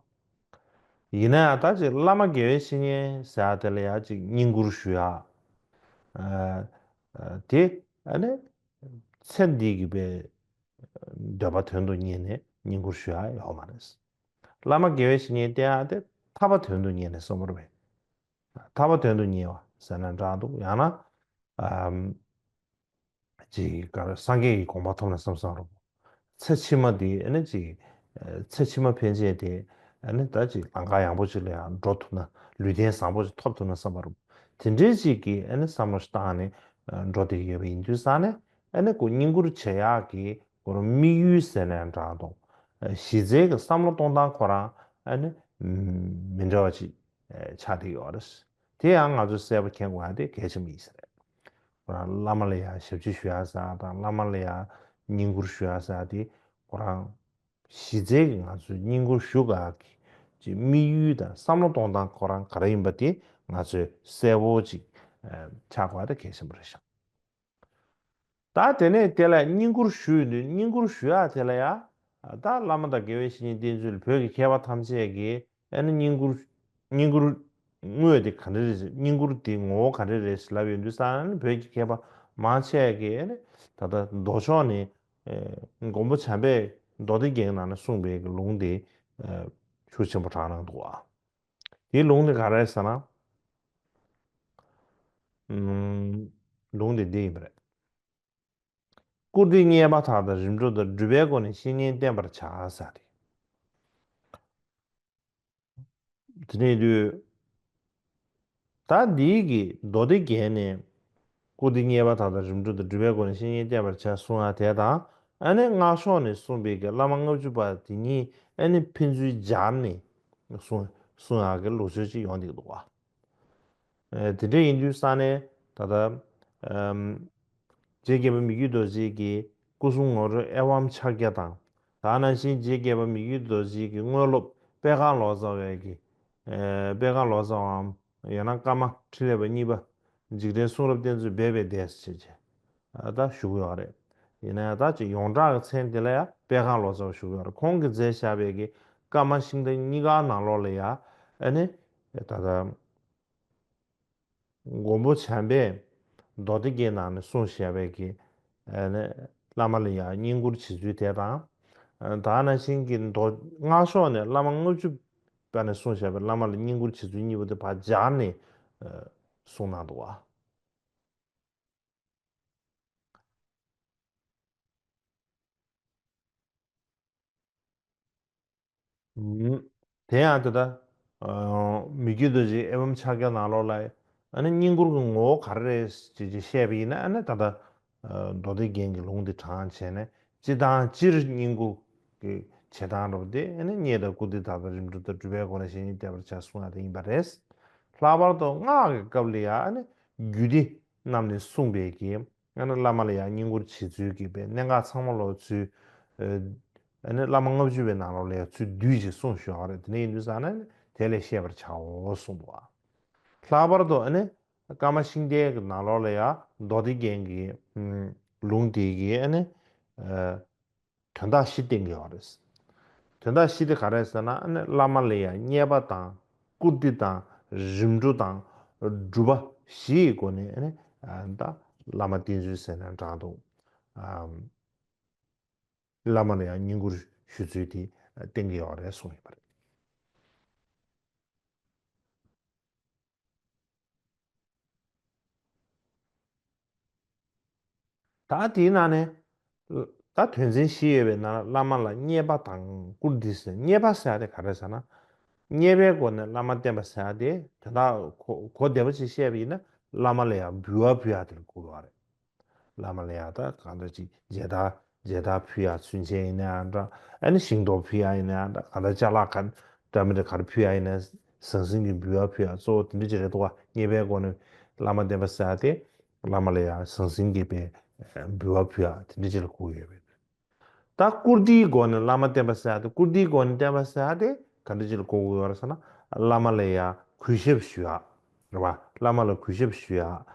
ཡིན་ན་ཡང་ད་ཅིག་བླ་མ་དགེ་བའི་བཤེས་གཉེན་ཟེར་ཡ་དེ་ལ་ཡང་ཅིག་བསྙེན་བཀུར་ཞུ་ཡ། ཨ་ཨ་དེ་ཨ་ནི་ཚེ་འདི་གི་པའི་འདོད་པ་དོན་དུ་གཉེར་ནས་བསྙེན་བཀུར་ཞུ་ཡ་ཡོད་མ་རེད། བླ་མ་དགེ་བའི་བཤེས་གཉེན་བསྟེན་ཡ་དེ་ཐར་པ་དོན་དུ་གཉེར་ནས་གསུངས་པ་རེད་པས། ཐར་པ་དོན་དུ་གཉེར་བ་ཟེར་ན་འདྲ་འདུག་ཡང་ན་ཨམ། ཅིག་ག་རེ་སངས་རྒྱས་ཀྱི་གོ་འཕང་ཐོབ་ན་བསམ་བསམ་རོ། ཚེ་ཕྱི་མ་འདི་ཨ་ནི་ཅིག་ཚེ་ཕྱི་མ་ཕན་ཆད་དེ་ཨ་ནི་ད་ཅིག་ལམ་ཁ་ཡངས་པོ་ཅིག་ལ་ཡང་འགྲོ་ཐུབ་ན། ལུས་རྟེན་བཟང་པོ་ཅིག་ཐོབ་ཐུབ་ན་བསམ་པ་རོ། དེ་འདྲའི་ཅིག་གི་ཨ་ནི་བསམ་བློ་ཞིག་བཏང་ནས་འགྲོ་བསྡད་ཀྱི་ཡོད་པ་ཡིན་དུས་ཙང་ནས་ཨ་ནི་ཁོ་བསྙེན་བཀུར་བྱེད་ཡག་གི་ཁོ་རང་དམིགས་ཡུལ་ཟེར་ན་ཡང་འདྲ་འདུག་གཞི་རྩའི་གི་བསམ་བློ་གཏོང་སྟངས་ཁོ་རང་ཨ་ནི་མི་འདྲ་བ་ཅིག་ཆགས་བསྡད་ཡོད་རེད། དེ་ཡང་ང་ཚོས་གསལ་པོ་མཁྱེན་དགོས་ཡ་དེ་གལ་ཆེན་པོ་ཡིན་ས་རེད། ཁོ་རང་བླ་མ་ལ་ཡང་ཞབས་ཕྱི་ཞུ་ཡ་ཟེར་ཡ་དང་བླ་མ་ལ་ཡང་བསྙེན་བཀུར་ཞུ་ཡ་ཟེར་ཡ་དེ་ཁོ་རང་གཞི་རྩའི་གི་ང་ཚོས་བསྙེན་བཀུར་ཞུ་དགོས་ཡ་གི་ཅིག་དམིགས་ཡུལ་དང་བསམ་བློ་གཏོང་སྟངས་ཁོ་རང་ག་རེ་ཡིན་པ་དེ་ང་ཚོས་གསལ་པོ་ཅིག་ཆགས་དགོས་ཡ་དེ་གལ་ཆེན་པོ་རེད་ཤག་ད་དེ་ནས་དེ་ལ་བསྙེན་བཀུར་ཞུས་ནས་བསྙེན་བཀུར་ཞུ་ཡག་དེ་ལ་ཡ། ད་བླ་མ་དང་དགེ་བའི་བཤེས་གཉེན་བསྟེན་ཚུལ་བོད་ཀྱི་མཁས་པ་ཐམས་ཅད་ཀྱིས་ཨ་ནི་བསྙེན་བཀུར་བསྙེན་བཀུར་དངོས་དེ་ག་འདྲ་རེད། བསྙེན་བཀུར་དེ་ངོ་བོ་ག་འདྲ་རེད་ཞེས་ལབ་ཡོང་དུས་ཙང་ནི་བོད་ཀྱི་མཁས་པ་མང་ཆེ་གིས་ཨ་ནི་ད་ལྟ་མདོ་ཕྱོགས་ནས་ཨ་མགོན་པོ་བྱམས་པས་མདོ་སྡེ་རྒྱན་ནང་ནས་གསུངས་པའི་གི་ལུང་དེ་ཨ་ཤུགས་ཆེན་པོ་དྲངས་གནང་འདུག་ཨ། དེའི་ལུང་དེ་ག་རེ་རེད་ཟེར་ན། ཨུམ། ལུང་དེ་འདི་ཡིན་པ་རེད། བཀུར་སྟི་རྙེད་པ་དག་དང་རིམ་གྲོ་དང་སྒྲུབ་པའི་སྒོ་ནས་བཤེས་གཉེན་བསྟེན་པར་བྱ་ཟེར་ཏེ། དེ་ནས་དུས། ད་འདིའི་གི་མདོ་སྡེ་རྒྱན་ནས། བཀུར་སྟི་རྙེད་པ་དག་དང་རིམ་གྲོ་དང་སྒྲུབ་པའི་སྒོ་ནས་བཤེས་གཉེན་བསྟེན་པར་བྱ་གསུང་བ་དེ་དང་། ཨ་ནི་སྔགས་ཕྱོགས་ནས་གསུངས་པའི་གི་བླ་མ་ལྔ་བཅུ་པ་དེ་གཉིས་ཨ་ནི་ཕན་ཚུན་སྦྱར་ནས་གསུང་གསུང་ཡག་གི་ལུགས་སྲོལ་ཅིག་ཡོང་བསྡད་འདུག་བ། ཨེ་དེ་འདྲ་ཡིན་དུས་ཙང་ནས་ད་ལྟ་ཨམ། རྗེ་རྒྱལ་པོ་མི་བསྐྱོད་རྡོ་རྗེ་གིས་སྐུ་གསུང་ངོ་སྤྲོད་ཨེ་ཝཾ་ཕྱག་རྒྱ་དང་། དེ་ནང་བཞིན་རྗེ་རྒྱལ་པོ་མི་བསྐྱོད་རྡོ་རྗེ་གི་དངོས་སློབ་པད་ཁང་ལོ་ཙཱ་བའི་གི་ཨེ་པད་ཁང་ལོ་ཙཱ་བའམ་ཡང་ན་ཀརྨ་ཕྲིན་ལས་པ་གཉིས་པ་འཇིག་རྟེན་གསུང་རབ་བསྟན་བཅོས་སྦས་པའི་སྡེ་ཟེར་བྱས། ཨ་ད་ཞུ་གི་ཡོད་རེད། ཡིན་ན་ཡང་ད་ཅིག་ཡོངས་གྲགས་ཀྱི་མཚན་དེ་ལ་ཡང་པད་ཁང་ལོ་ཙཱ་བ་ཞུ་གི་ཡོད་རེད། ཁོང་གིས་མཛད་བཞག་པའི་གི་ཀརྨ་ཤིང་རྟ་གཉིས་ཀ་ནང་ལོགས་ལ་ཡང་ཨ་ནི་ད་ལྟ་མགོན་པོ་བྱམས་པས་མདོ་སྡེ་རྒྱན་ནང་ནས་གསུངས་བཞག་པའི་གི་ཨ་ནི་བླ་མ་ལ་ཡང་བསྙེན་བཀུར་བྱེད་ཚུལ་དེ་དང་། ཨ་དེ་ནང་བཞིན་གྱི་མདོ་སྔགས་ཕྱོགས་ནས་བླ་མ་ལྔ་བཅུ་པ་ནས་གསུངས་བཞག་པའི་བླ་མ་ལ་བསྙེན་བཀུར་བྱེད་ཚུལ་གཉིས་པོ་དེ་ཕར་སྦྱར་ནས་ཨ་གསུངས་གནང་འདུག་བ། ཨུམ། དེ་ཡང་དེ་ལྟ། ཨ་མི་བསྐྱོད་རྡོ་རྗེའི་ཨེ་ཝཾ་ཕྱག་རྒྱ་ནང་ལོགས་ལ། ཨ་ནི་བསྙེན་བཀུར་གྱི་ངོ་བོ་ག་རེ་རེད་ཅེས་ཅིག་བཤད་པ་ཡིན་ན། ཨ་ནི་ད་ལྟ་ཨ་མདོ་སྡེ་རྒྱན་གྱི་ལུང་དེ་དྲངས་བྱས་ནས། སྤྱིར་དང་སྤྱིར་བསྙེན་བཀུར་གྱི་བྱེད་སྟངས་རབ་དེ་ཨ་ནི་རྙེད་དང་བཀུར་སྟི་དག་དང་རིམ་གྲོ་དང་སྒྲུབ་པའི་སྒོ་ནས་བཤེས་གཉེན་བསྟེན་པར་བྱ་གསུང་ཡག་དེ་ཡིན་པ་རེད། ལྷག་པར་དུ་སྔགས་ཀྱི་སྐབས་ལ་ཡང་ཨ་ནི་རྒྱུད་སྡེ་རྣམས་ནས་གསུངས་པའི་གི་ཨ་ནི་བླ་མ་ལ་ཡང་བསྙེན་བཀུར་བྱེད་ཚུལ་གྱི་པའི་གནད་འགག་ཚང་མ་ལོ་ཚུལ། ཨ་ནི་བླ་མ་ལྔ་བཅུ་པའི་ནང་ལོགས་ལ་ཡང་ཚུལ་བསྡུས་ཀྱིས་གསུངས་བཞག་རེད། དེ་ནས་ཡིན་དུས་ཙང་ནས་དེ་ལས་ཤེས་པར་བྱའོ་གསུངས་པ། ལྷག་པར་དུ་ཨ་ནི་ཀརྨ་ཤིང་རྟའི་གི་ནང་ལོགས་ལ་ཡང་མདོ་སྡེ་རྒྱན་གྱི་ཨ་ལུང་དེ་གི་ཨ་ནི་ཨ་དོན་དག་བཞི་བསྟན་གྱི་ཡོད་རེད། དོན་དག་བཞི་དེ་ག་རེ་ཟེར་ན། ཨ་ནི་བླ་མ་ལ་ཡང་མཉེས་པ་དང་བཀུར་སྟི་དང་རིམ་གྲོ་དང་སྒྲུབ་པ་བཞི་ཡི་སྒོ་ནས་ཨ་ནི་ད་བླ་མ་བསྟེན་ཚུལ་ཟེར་ན་འདྲ་འདུག་ཨམ། བླ་མ་ལ་ཡང་བསྙེན་བཀུར་ཞུ་ཚུལ་དེ་བསྟན་གྱི་ཡོད་རེད་གསུངས་ཡོད་པ་རེད། ད་དེའི་ནང་ནས་ ད་དོན་ཚན་བཞི་ཡོད་པའི་ནང་བླ་མ་ལ་མཉེས་པ་དང་བཀུར་སྟི་ཟེར། མཉེས་པ་ཟེར་ཡ་དེ་ག་རེ་ཟེར་ན། མཉེས་པའི་སྒོ་ནས་བླ་མ་བསྟེན་པ་ཟེར་ཡ་དེ་དོན་དག་གོ་གོ་བདེ་པོ་ཅིག་བཤད་པ་ཡིན་ན་བླ་མ་ལ་ཡང་འབུལ་བ་ཕུལ་ཡ་དེ་ལ་གོ་དགོས་པ་རེད། བླ་མ་ལ་ཡང་ད་གང་འདྲ་ཅིག་མཇལ་དར་མཇལ་དར་ཕུལ་ཡ་ཚུན་ཆད་ཡིན་ན་ཡང་འདྲ། ཨ་ནི་ཤིང་ཏོག་ཕུལ་ཡ་ཡིན་ན་ཡང་འདྲ། གང་ལྟར་ཅ་ལག་ག་འདྲ་མི་འདྲ་ག་རེ་ཕུལ་ཡ་ཡིན་ན་ཟང་ཟིང་གི་འབུལ་བ་ཕུལ་ཡ་གཙོ་བོ་དེ་འདྲ་ཅིག་རེད་འདུག་བ། མཉེས་པའི་སྒོ་ནས་བླ་མ་བསྟེན་པ་ཟེར་ཡ་དེ་བླ་མ་ལ་ཡང་ཟང་ཟིང་གི་པའི་འབུལ་བ་ཕུལ་ཡ་དེ་འདྲ་ཅིག་ལ་གོ་ཡོད་པས། ད་བཀུར་སྟིའི་སྒོ་ནས་བླ་མ་བསྟེན་པ་ཟེར་ཡ་དེ། བཀུར་སྟིའི་སྒོ་ནས་བསྟེན་པ་ཟེར་ཡ་དེ་ག་འདྲ་ཅིག་ལ་གོ་དགོས་ཡོད་རེད་ཟེར་ན། བླ་མ་ལ་ཡ་གུས་ཞབས་ཞུ་ཡ་རེད་བ། བླ་མ་ལ་གུས་ཞབས་ཞུ་ཡ་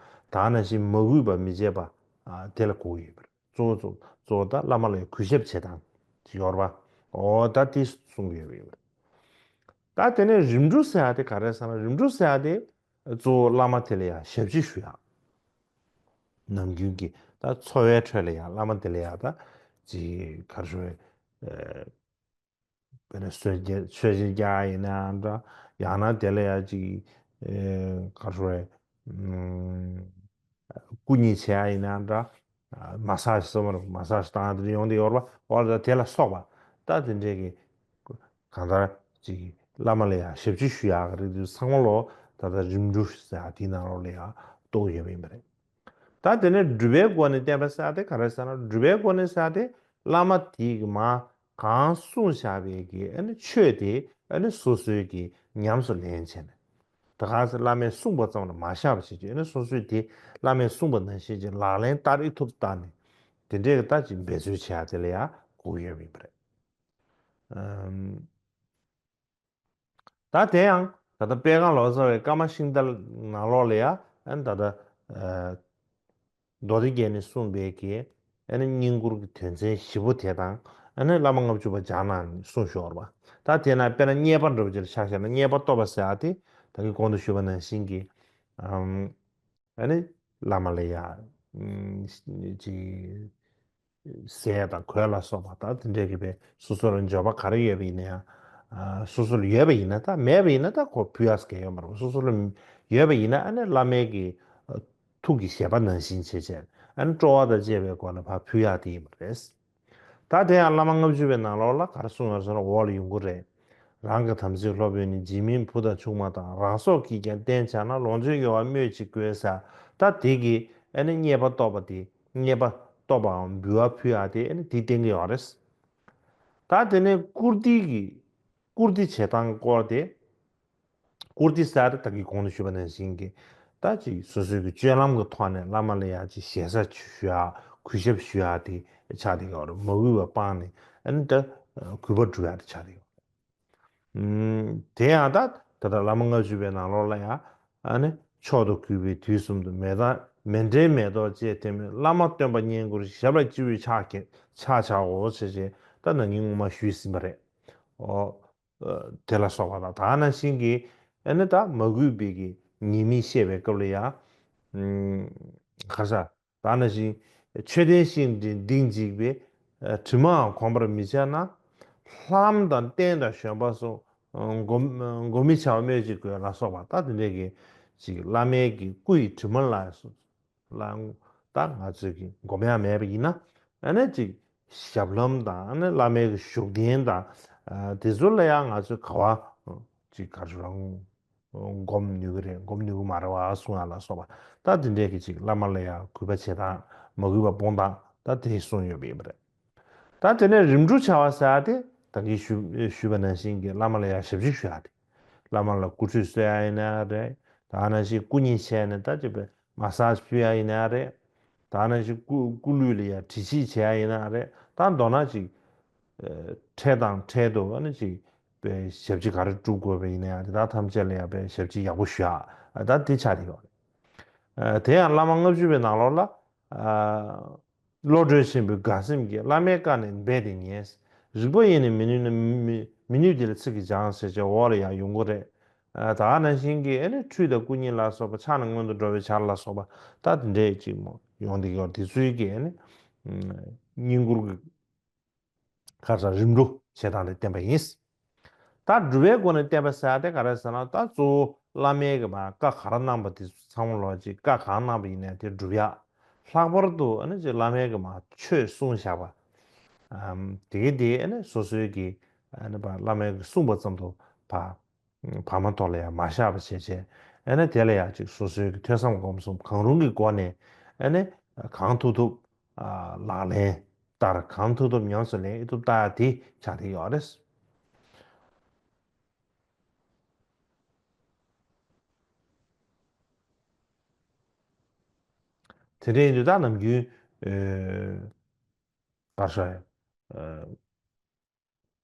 དང་ནང་བཞིན་མ་གུས་པ་མི་བྱེད་པ། ཨ། དེ་ལ་གོ་གི་ཡོད་པ་རེད། གཙོ་བོ་གཙོ་གཙོ་བོ་ད་བླ་མ་ལ་ཡ་གུས་ཞབས་བྱེད་སྟངས་ཅིག་ཡོད་རེད་བ། འོ་ད་དེ་གསུང་གི་ཡོད་པ་ཡིན་པ་རེད། ད་དེ་ནས་རིམ་གྲོ་ཟེར་ཡ་དེ་ག་རེ་ཟེར་ན། རིམ་གྲོ་ཟེར་ཡ་དེ་གཙོ་བོ་བླ་མ་དེ་ལ་ཡ་ཞབས་ཕྱི་ཞུ་ཡ། ནམ་རྒྱུན་གྱི་ད་འཚོ་བའི་ཁྲོད་ལ་ཡང་བླ་མ་དེ་ལ་ཡང་ད་ཅིག་ག་རེ་ཞུ་དགོས་རེད། ཨ། དཔེར་ན་གསོལ་ཇ་གསོལ་ཇ་རྒྱག་ཡིན་ནའང་འདྲ། ཡང་ན་དེ་ལ་ཡང་ཅིག་ཨ། ག་རེ་ཞུ་དགོས་རེད། ཨ། སྐུ་མཉེ་བྱེད་ཡ་ཡིན་ནའང་འདྲ། ཨ། མ་སཱ་ཇི་ཟེར་བ་རེད། མ་སཱ་ཇི་བཏང་ཡ་དེ་འདྲ་ཡོང་བསྡད་ཡོད་རེད་པ། འོ་ད་དེ་ལ་སོགས་པ་ད་དེ་འདྲས་ཀྱི་གང་ལྟར་ཅིག་བླ་མ་ལ་ཡང་ཞབས་ཕྱི་ཞུ་ཡག་གི་རིགས་དེ་ཚང་མ་ལོ་ད་ལྟ་རིམ་གྲོ་ཟེར་ཡག་དེའི་ནང་ལོགས་ལ་ཡང་གཏོགས་ཡོད་པ་ཡིན་པ་རེད། ད་དེ་ནས་སྒྲུབ་པའི་སྒོ་ནས་བསྟེན་པ་ཟེར་ཡག་དེ་ག་རེ་ཟེར་ན། སྒྲུབ་པའི་སྒོ་ནས་ཟེར་ཡག་དེ་བླ་མ་དེ་གིས་མ་གང་གསུངས་བཞག་པའི་གི་ཨ་ནི་ཆོས་དེ་ཨ་ནི་སོ་སོའི་གི་ཉམས་སུ་ལེན་བྱས་ནས། ད་ག་ཚོད་བླ་མས་གསུངས་པ་ཙམ་ལ་མ་བཞག་པ་བྱེད་ཀྱི། ཨ་ནི་སོ་སོས་དེ་བླ་མས་གསུངས་པ་ནང་བཞིན་གྱི་ལག་ལེན་བསྟར་ཨེ་ཐུབ་བལྟས་ནས་དེ་འདྲའི་གི་ད་ཅིག་འབད་རྩོལ་བྱེད་ཡག་དེ་ལ་ཡང་གོ་གི་ཡོད་པ་ཡིན་པ་རེད། ཨམ། ད་དེ་ཡང་ད་ལྟ་དཔལ་ཁང་ལོ་ཙཱ་བའི་བཀའ་མ་ཤིང་རྟ་ནང་ལོགས་ལ་ཡང་ཨ་ནི་ད་ལྟ་ཨ། མདོ་སྡེ་རྒྱན་ནས་གསུངས་པའི་གི་ཨ་ནི་བསྙེན་བཀུར་གྱི་དོན་ཚན་བཞི་པོ་དེ་དང་། ཨ་ནི་བླ་མ་ལྔ་བཅུ་པ་སྦྱང་གནང་ནས་གསུངས་ཤོར་བ། ད་དེ་ན་དཔེར་ན་མཉེས་པ་འདྲ་བོ་ཅིག་ལ་ཆ་བཞག་ན། མཉེས་པ་སྟོབས་པ་ཟེར་ཡག་དེ་ད་གིན་གོང་དུ་ཞུས་པ་ནང་བཞིན་གྱི་ཨམ། ཨ་ནི་བླ་མ་ལ་ཡ་ཨམ། ཅིག་ཟས་དང་གོས་ལ་སོགས་པ་ད་དེ་འདྲའི་གི་པའི་སོ་སོ་ལ་འབྱོར་པ་ག་རེ་ཡོད་པ་ཡིན་ན་ཡང་། ཨ། སོ་སོ་ལ་ཡོད་པ་ཡིན་ན། ད་མེད་པ་ཡིན་ན་ད་ཁོ་ཕུལ་ཡག་གང་ཡང་ཡོད་མ་རེད། སོ་སོ་ལ་ཡོད་པ་ཡིན་ན་ཨ་ནི་བླ་མའི་གི་ཨ། ཐུགས་ཀྱི་བཞེད་པ་ནང་བཞིན་བྱས་བྱས་ཨ་ནི་སྤྲོ་བ་དང་བཅས་པའི་སྒོ་ནས་ཕར་ཕུལ་ཡག་དེ་ཡིན་པ་རེད། ད་དེ་ཡང་བླ་མ་ལྔ་བཅུ་པའི་ནང་ལོགས་ལ་ག་རེ་གསུངས་ཡོད་ཟེར་ན། འོག་ལ་ཡོང་གི་རེད། རང་གི་དམ་ཚིག་སློབ་དཔོན་ནི། འཇིགས་མེད་བུ་དང་ཆུང་མ་དང་། རང་སྲོག་གིས་ཀྱང་བསྟེན་བྱ་ན། ལོངས་སྤྱོད་གཡོ་བ་སྨོས་ཅི་དགོས་ཟེར། ད་དེ་གི་ཨ་ནི་མཉེས་པ་སྟོབས་པ་དེ། མཉེས་པ་སྟོབས་པའམ་འབུལ་བ་ཕུལ་ཡག་དེ་ཨ་ནི་དེ་བསྟན་གྱི་ཡོད་རེད། ད་དེ་ནས་བཀུར་སྟི་གི་བཀུར་སྟི་བྱེད་སྟངས་སྐོར་དེ། བཀུར་སྟི་ཟེར་ཡག་དེ་ད་གིན་གོང་དུ་ཞུས་པ་ནང་བཞིན་གྱི་ད་ཅིག་སོ་སོའི་གི་སྤྱོད་ལམ་གྱི་ཐོག་ནས་བླ་མ་ལ་ཡ་ཅིག་ཞེ་ས་ཞུ་ཡག་གུས་ཞབས་ཞུ་ཡག་དེ་ཆགས་བསྡད་ཡོད་རེད། མ་གུས་པ་སྤངས་ནས་ཨ་ནི་ད་གུས་པ་སྒྲུབ་ཡག་དེ་ཆགས་བསྡད་ཡོད་རེད། ཨམ། དེ་ཡང་ད་ད་ལྟ་བླ་མ་ལྔ་བཅུ་པའི་ནང་ལོགས་ལ་ཡང་ཨ་ནི་མཆོག་ཏུ་གུས་པས་དུས་གསུམ་དུ། མེ་ཏོག་མཎྜལ་མེ་ཏོག་བཅས་བསྟེན་པས། བླ་མ་སྟོན་པ་བསྙེན་བཀུར་ཞབས་ལ་སྤྱི་བོས་ཕྱག་བགྱི་ཕྱག་བྱའོ་ཞེས་བྱས་ད་ནང་གི་སྔོན་མ་ཞུས་ཟིན་པ་རེད། ཨོ། ཨ། དེ་ལ་སོགས་པ་དང་། ད་ནང་བཞིན་གྱི་ཨ་ནི་ད་མ་གུས་པའི་གི་ཉེས་དམིགས་བཤད་པའི་སྐབས་ལ་ཡང་། ཨམ། ག་རེ་ཟ། ད་ནང་བཞིན་མཆོད་རྟེན་བཞེངས་ཏེ་སྡིག་འཇིགས་པའི། ཨ། དྲི་མའང་གོམས་པར་མི་བྱ་ན། ལྷ་ལམ་དང་རྟེན་དང་བཞོན་པ་སོགས། ཨ། བསྒོམ་བསྒོམ་མི་བྱའོ་སྨོས་ཅི་དགོས་ལ་སོགས་པ། ད་དེ་འདྲའི་གི་ཅིག་བླ་མའི་གི་སྐུ་ཡི་དྲི་མ་ལ་སོགས་ལ་ད་ང་ཚོས་ཀྱི་སྒོམ་ཡག་མེད་པ་ཡིན་ན། ཨ་ནི་ཅིག་ཞབས་ལྷམ་དང་ཨ་ནི་བླ་མའི་གི་བཞུགས་གདན་དང་། ཨ། དེ་ཚོ་ལ་ཡང་ང་ཚོས་ག་བ་ཅིག་ག་རེ་རང་སྒོམ་ནུས་ཀྱི་རེད། སྒོམ་ནུས་ཀྱི་མ་རེད་བ་གསུང་ཡག་ལ་སོགས་པ། ད་དེ་འདྲའི་གི་ཅིག་བླ་མ་ལ་ཡང་གུས་པ་བྱེད་སྟངས། མ་གུས་པ་སྤོང་སྟངས་ད་དེ་གསུངས་ཡོད་པ་ཡིན་པ་རེད། ད་དེ་ནས་རིམ་གྲོ་བྱ་བ་ཟེར་ཡག་དེ་ད་གིན་ཞུ་ཞུས་པ་ནང་བཞིན་གྱི་བླ་མ་ལ་ཡང་ཞབས་ཕྱི་ཞུ་ཡག་དེ། བླ་མ་ལ་སྐུ་ཁྲུས་གསོལ་ཡག་ཡིན་ན་རེད། ད་ནང་བཞིན་སྐུ་མཉེ་བྱས་ནས་ད་ཅིག་པའི་མ་སཱ་ཇི་ཕུལ་ཡག་ཡིན་ན་རེད། ད་ནང་བཞིན་སྐུ་སྐུ་ལུས་ལ་ཡང་དྲི་ཞིབ་བྱེད་ཡག་ཡིན་ན་རེད། ད་མདོར་ན་ཅིག་ཨ། འཕྲལ་དང་འཕྲལ་དུ་ཨ་ནི་ཅིག་པའི་ཞབས་ཕྱི་ག་རེ་སྒྲུབ་དགོས་པ་ཡིན་ན་ཡང་དེ་དག་ཐམས་ཅད་ལ་ཡང་པའི་ཞབས་ཕྱི་ཡག་པོ་ཞུ་ཡག། ཨ། ད་དེ་ཆགས་བསྡད་ཡོད་རེད། ཨ། དེ་ཡང་བླ་མ་ལྔ་བཅུ་པའི་ནང་ལོགས་ལ། ཨ། བློ་གྲོས་ཆེན་པོའི་དགའ་སེམས་ཀྱིས། བླ་མའི་བཀའ་ནི་རྦད་དེ་ཉན། རིག་པ་ཡིས་ནི་མི་ནུས་ན། མི་མི་ནུས་དེ་ལ་ཚིག་གིས་སྦྱང་ཟེར་བྱས་འོག་ལ་ཡང་ཡོང་གི་རེད། ཨ། ད་ནང་བཞིན་གྱི་ཨ་ནི་ཁྲུས་དང་སྐུ་མཉེ་ལ་སོགས་པ། ཕྱག་ནི་སྔོན་དུ་འགྲོ་བའི་ཕྱག་ལ་སོགས་པ། ད་དེ་འདྲའི་ཅིག་མོ་ཡོང་བསྡད་ཀྱི་ཡོད། དེ་ཚོའི་གི་ཨ་ནི་བསྙེན་བཀུར་གྱི་ག་རེ་ཟ། རིམ་གྲོ་བྱེད་སྟངས་དེ་བསྟན་པ་ཡིན། ད་སྒྲུབ་པའི་སྒོ་ནས་བསྟན་པ་ཟེར་ཡག་དེ་ག་རེ་ཟེར་ན། ད་གཙོ་བོ་བླ་མའི་གི་མ་བཀའ་ག་རེ་གནང་པ་དེ་ཚོ་ཚང་མ་ལོག་ཅིག་བཀའ་གང་གནང་པ་ཡིན་ནའི་དེ་སྒྲུབ་ཡག། ལྷག་པར་དུ་ཨ་ནི་ཅིག་བླ་མའི་གི་མ་ཆོས་གསུངས་བཞག་པ། ཨམ་དེ་གི་དེ་ཨ་ནི་སོ་སོའི་གི་ཨ་ནི་བ་བླ་མའི་གི་གསུངས་པ་ཙམ་དུ་བ་བར་མ་དོར་ལ་ཡང་མ་བཞག་པ་བྱས་བྱས་ཨ་ནི་དེ་ལ་ཡང་ཅིག་སོ་སོའི་གི་ཐོས་བསམ་སྒོམ་གསུམ་གང་རུང་གི་སྒོ་ནས་ཨ་ནི་གང་ཐུབ་ཐུབ་ཨ་ལག་ལེན་བསྟར། གང་ཐུབ་ཐུབ་ཉམས་སུ་ལེན་ཨེ་ཐུབ་ལྟ་དེ་ཆགས་བསྡད་ཡོད་རེད། དེ་འདྲ་ཡིན་དུས་ད་ནམ་རྒྱུན་ཨེ་ག་རེ་ཟེར་ཨེ་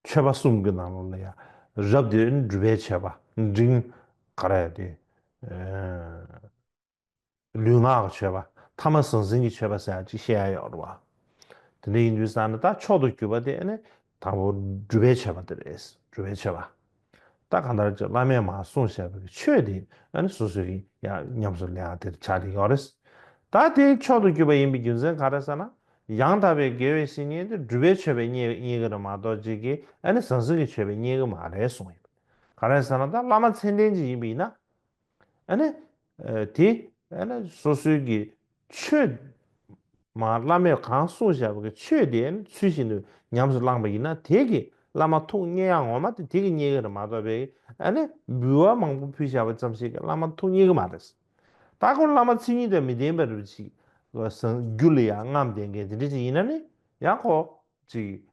མཆོད་པ་གསུམ་གྱི་ནང་ལོགས་ལ་ཡང་རབ་དེ་སྒྲུབ་པའི་མཆོད་པ་འབྲིང་ག་རེ་དེ་ཨེ་ལུས་ངག་གི་མཆོད་པ་ཐ་མ་ཟང་ཟིང་གི་མཆོད་པ་ཟེར་ཡག་ཅིག་བཤད་ཡ་ཡོད་རེད་བ། དེ་འདྲ་ཡིན་དུས་ཙང་ནི་ད་མཆོག་ཏུ་གྱུར་པ་དེ་ནི་དང་པོ་སྒྲུབ་པའི་མཆོད་པ་དེ་རེད། སྒྲུབ་པའི་མཆོད་པ། ད་གང་ལྟར་ཅིག་བླ་མས་མར་གསུངས་བཞག་པའི་ཆོས་དེ་ཨ་ནི་སོ་སོ་གིས་ཡང་ཉམས་སུ་ལེན་ཡག་དེར་ཆགས་ཀྱི་ཡོད་རེད། ད་དེ་མཆོག་ཏུ་གྱུར་པ་ཡིན་པའི་རྒྱུ་མཚན་ག་རེ་ཟེར་ན། ཡང་དག་པའི་དགེ་བའི་བཤེས་གཉེན་དེ་སྒྲུབ་པའི་མཆོད་པས་མཉེས་མཉེས་ཀྱི་རེད་མ་གཏོགས་ཅིག་གིས་ཨ་ནི་ཟང་ཟིང་གི་མཆོད་པས་མཉེས་ཀྱི་མ་རེད་གསུངས་ཡོད། ག་རེ་ཟེར་ན་ད་བླ་མ་མཚན་ལྡན་ཅིག་ཡིན་པ་ཡིན་ན། ཨ་ནི། ཨ་དེ། ཨ་ནི་སོ་སོའི་གི་ཆོས། མ་བླ་མས་གང་གསུངས་བཞག་པ་གི་ཆོས་དེ་ཨ་ནི་ཚུལ་བཞིན་དུ་ཉམས་སུ་བླངས་པ་ཡིན་ན་དེ་གི་བླ་མ་ཐུགས་མཉེས་ཡག་ངོ་མ་དེ་དེ་གི་མཉེས་ཀྱི་རེད་མ་གཏོགས་པའི་ཨ་ནི་འབུལ་བ་མང་པོ་ཕུལ་བཞག་པ་ཙམ་ཞིག་གི་བླ་མ་ཐུགས་མཉེས་ཀྱི་མ་རེད། ད་ཁོ་བླ་མ་མཚན་ཉིད་དང་མི་ལྡན་པ་རུ་ཅིག་རྒྱུད་ལ་ཡང་རྔམ་ལྡན་མཁན་དེ་འདྲ་ཅིག་ཡིན་ན་ནི་ཡང་ཁོ་ཅིག་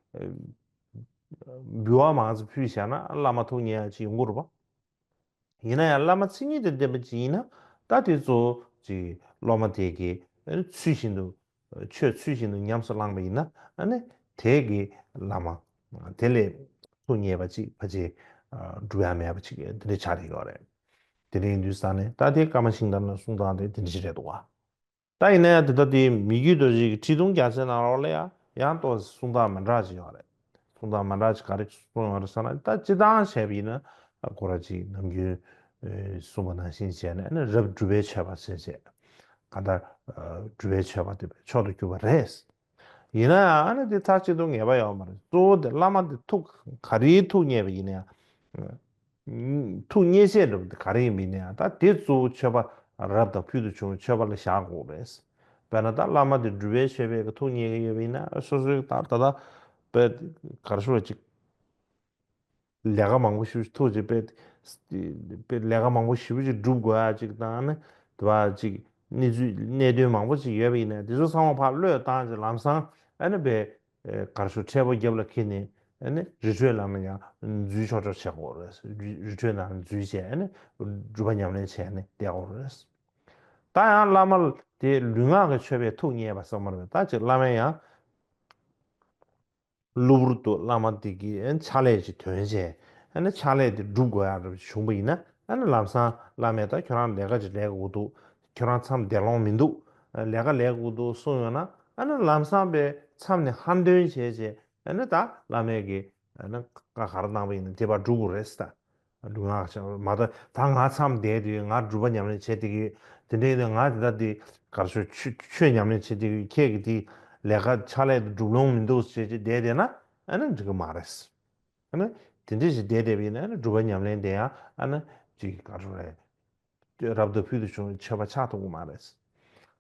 འབུལ་བ་མང་ཙམ་ཕུལ་བཞག་ན་བླ་མ་ཐུགས་མཉེས་ཡག་ཅིག་ཡོང་གི་རེད་པ། ཡིན་ན་ཡང་བླ་མ་མཚན་ཉིད་དང་ལྡན་པ་ཅིག་ཡིན་ན་ད་དེ་གཙོ་བོ་ཅིག་སློབ་མ་དེ་གིས་ཚུལ་བཞིན་དུ་ཆོས་ཚུལ་བཞིན་དུ་ཉམས་སུ་བླངས་པ་ཡིན་ན་ཨ་ནི་དེ་གི་བླ་མ་དེ་ལས་ཐུགས་མཉེས་པ་ཅིག་ཕལ་ཆེར་འགྲུབ་ཡ་མེད་པ་ཅིག་དེ་འདྲ་ཆགས་ཀྱི་ཡོད་རེད། དེ་འདྲ་ཡིན་དུས་ཙང་ནས་ད་དེ་ཀརྨ་ཤིང་རྟ་ལ་གསུང་སྟངས་དེ་དེ་འདྲ་ཞིག་རེད་འདུག་བ། ད་ཡིན་ན་ཡང་དེ་ལྟ་དེ་མི་རྒྱུད་རྡོ་རྗེ་གི་ཁྲི་གདུང་རྒྱལ་མཚན་ནང་ལོགས་ལ་ཡང་ཡང་ཏོག་ཙམ་གསུང་སྟངས་མི་འདྲ་ཅིག་ཡོད་རེད། གསུང་སྟངས་མི་འདྲ་ཅིག་ག་རེ་གསུངས་ཡོད་རེད་ཟེར་ན་ད་སྤྱིར་བཏང་བྱས་པ་ཡིན་ན་ཁོ་ར་ཅིག་ནམ་རྒྱུན་གསུངས་པ་ནང་བཞིན་བྱས་ནས་ནི་རབ་སྒྲུབ་པའི་མཆོད་པ་ཟེར་བྱས། གང་ལྟར་སྒྲུབ་པའི་མཆོད་པ་དེ་མཆོག་ཏུ་གྱུར་པ་རེད། ཡིན་ན་ཡང་ཨ་ནི་དེ་མཐའ་གཅིག་ཏུ་ངེས་པ་ཡོད་མ་རེད། གཙོ་བོ་དེ་བླ་མ་དེ་ཐུགས་ག་རེའི་ཐུགས་མཉེས་པ་ཡིན་ན་ཡང་། ཐུགས་མཉེས་བྱེད་འགྲོ་ག་རེ་ཡིན་པ་ཡིན་ན་ཡང་ད་དེ་གཙོ་བོ་མཆོད་པ་རབ་དང་ཕུལ་དུ་བྱུང་བའི་མཆོད་པ་ལ་བཞག་དགོས་རེད། དཔེར་ན་ད་བླ་མ་དེ་སྒྲུབ་པའི་མཆོད་པའི་གི་ཐུགས་མཉེས་ཀྱི་ཡོད་པ་ཡིན་ན་སོ་སོའི་ད་ད་ད་དཔེ་ག་རེ་ཞུ་བ་ཅིག་ལས་ཀ་མང་པོ་ཞིག་ཐུགས་ཀྱི་དཔེ་དཔེ་ལས་ཀ་མང་པོ་ཞེ་པོ་ཅིག་སྒྲུབ་དགོས་ཡ་ཅིག་དང་ནི་དེ་བ་ཅིག་གནས་ཚུལ་གནད་དོན་མང་པོ་ཅིག་ཡོད་པ་ཡིན་ན་དེ་ཚོ་ཚང་མ་ཕར་བློས་བཏང་ཅིག་ལམ་སང་ཨ་ནི་དཔེ་གར་ཞུ་འཕྲལ་པོ་རྒྱབ་ལ་འཁྱེར་ནས་ཨ་ནི་རི་ཁྲོད་ནང་ལ་ཡང་འཛུལ་ཆོག་ཆོག་བྱེད་དགོས་རེད། རི་ཁྲོད་ནང་ལ་འཛུལ་བྱས་ཨ་ནི་སྒྲུབ་པ་ཉམས་ལེན་བྱས་ནས་བསྡད་དགོས་རེད། ད་ཡང་བླ་མ་དེ་ལུས་ངག་གི་མཆོད་པས་ཐུགས་མཉེས་པ་བསམ་པ་རེད། ད་ཅིག་བླ་མས་ཡང་། གློ་བུར་དུ་བླ་མ་དེ་གིས་ཕྱག་ལས་ཅིག་ཐོན་བྱས་ཨ་ནི་ཕྱག་ལས་དེ་སྒྲུབ་དགོས་ཡག་འདྲ་བྱུང་པ་ཡིན་ན་ཨ་ནི་ལམ་སང་བླ་མས་ད་ཁྱོད་རང་ལས་ཀ་ཅིག་ལས་དགོས་འདུག་ཁྱོད་རང་མཚམས་བསྡད་ལོང་མི་འདུག་ལས་ཀ་ལས་དགོས་འདུག་གསུངས་ཡོང་ན་ཨ་ནི་ལམ་སང་པའི་མཚམས་ནས་ཧ་འདོན་བྱས་བྱས་ཨ་ནི་ད་བླ་མས་ཀྱིས་ཨ་ནི་བཀའ་ག་རེ་གནང་པ་ཡིན་ན་དེ་པར་སྒྲུབ་དགོས་རེད་ཟེར། ལུས་ངག་བྱ་བ་མ་གཏོགས་ད་ང་མཚམས་བསྡད་དུས་ང་སྒྲུབ་པ་ཉམས་ལེན་བྱེད་བསྡད་ཀྱི་ཡོད། དེ་འདྲ་ཡིན་དུས་ང་དེ་ལྟ་དེ་གར་ཞུ་ཆོས་ཆོས་ཉམས་ལེན་བྱེད་བསྡད་ཀྱི་ཡོད། ཁྱེད་ཀྱི་དེ་ལས་ཀ་ཕྱག་ལས་དེ་སྒྲུབ་ལོང་མི་འདུག་ཟེར་བྱས་བསྡད་བསྡད་ན་ཨ་ནི་འགྲིག་གི་མ་རེད། ཨ་ནི་དེ་འདྲ་ཞིག་བསྡད་བསྡད་པ་ཡིན་ན་ཨ་ནི་སྒྲུབ་པ་ཉམས་ལེན་དེ་ཡང་ཨ་ནི་ཅིག་གར་ཞུ་རེད། རབ་ཏུ་ཕུལ་དུ་བྱུང་བའི་མཆོད་པ་ཆགས་ཐུབ་ཀྱི་མ་རེད།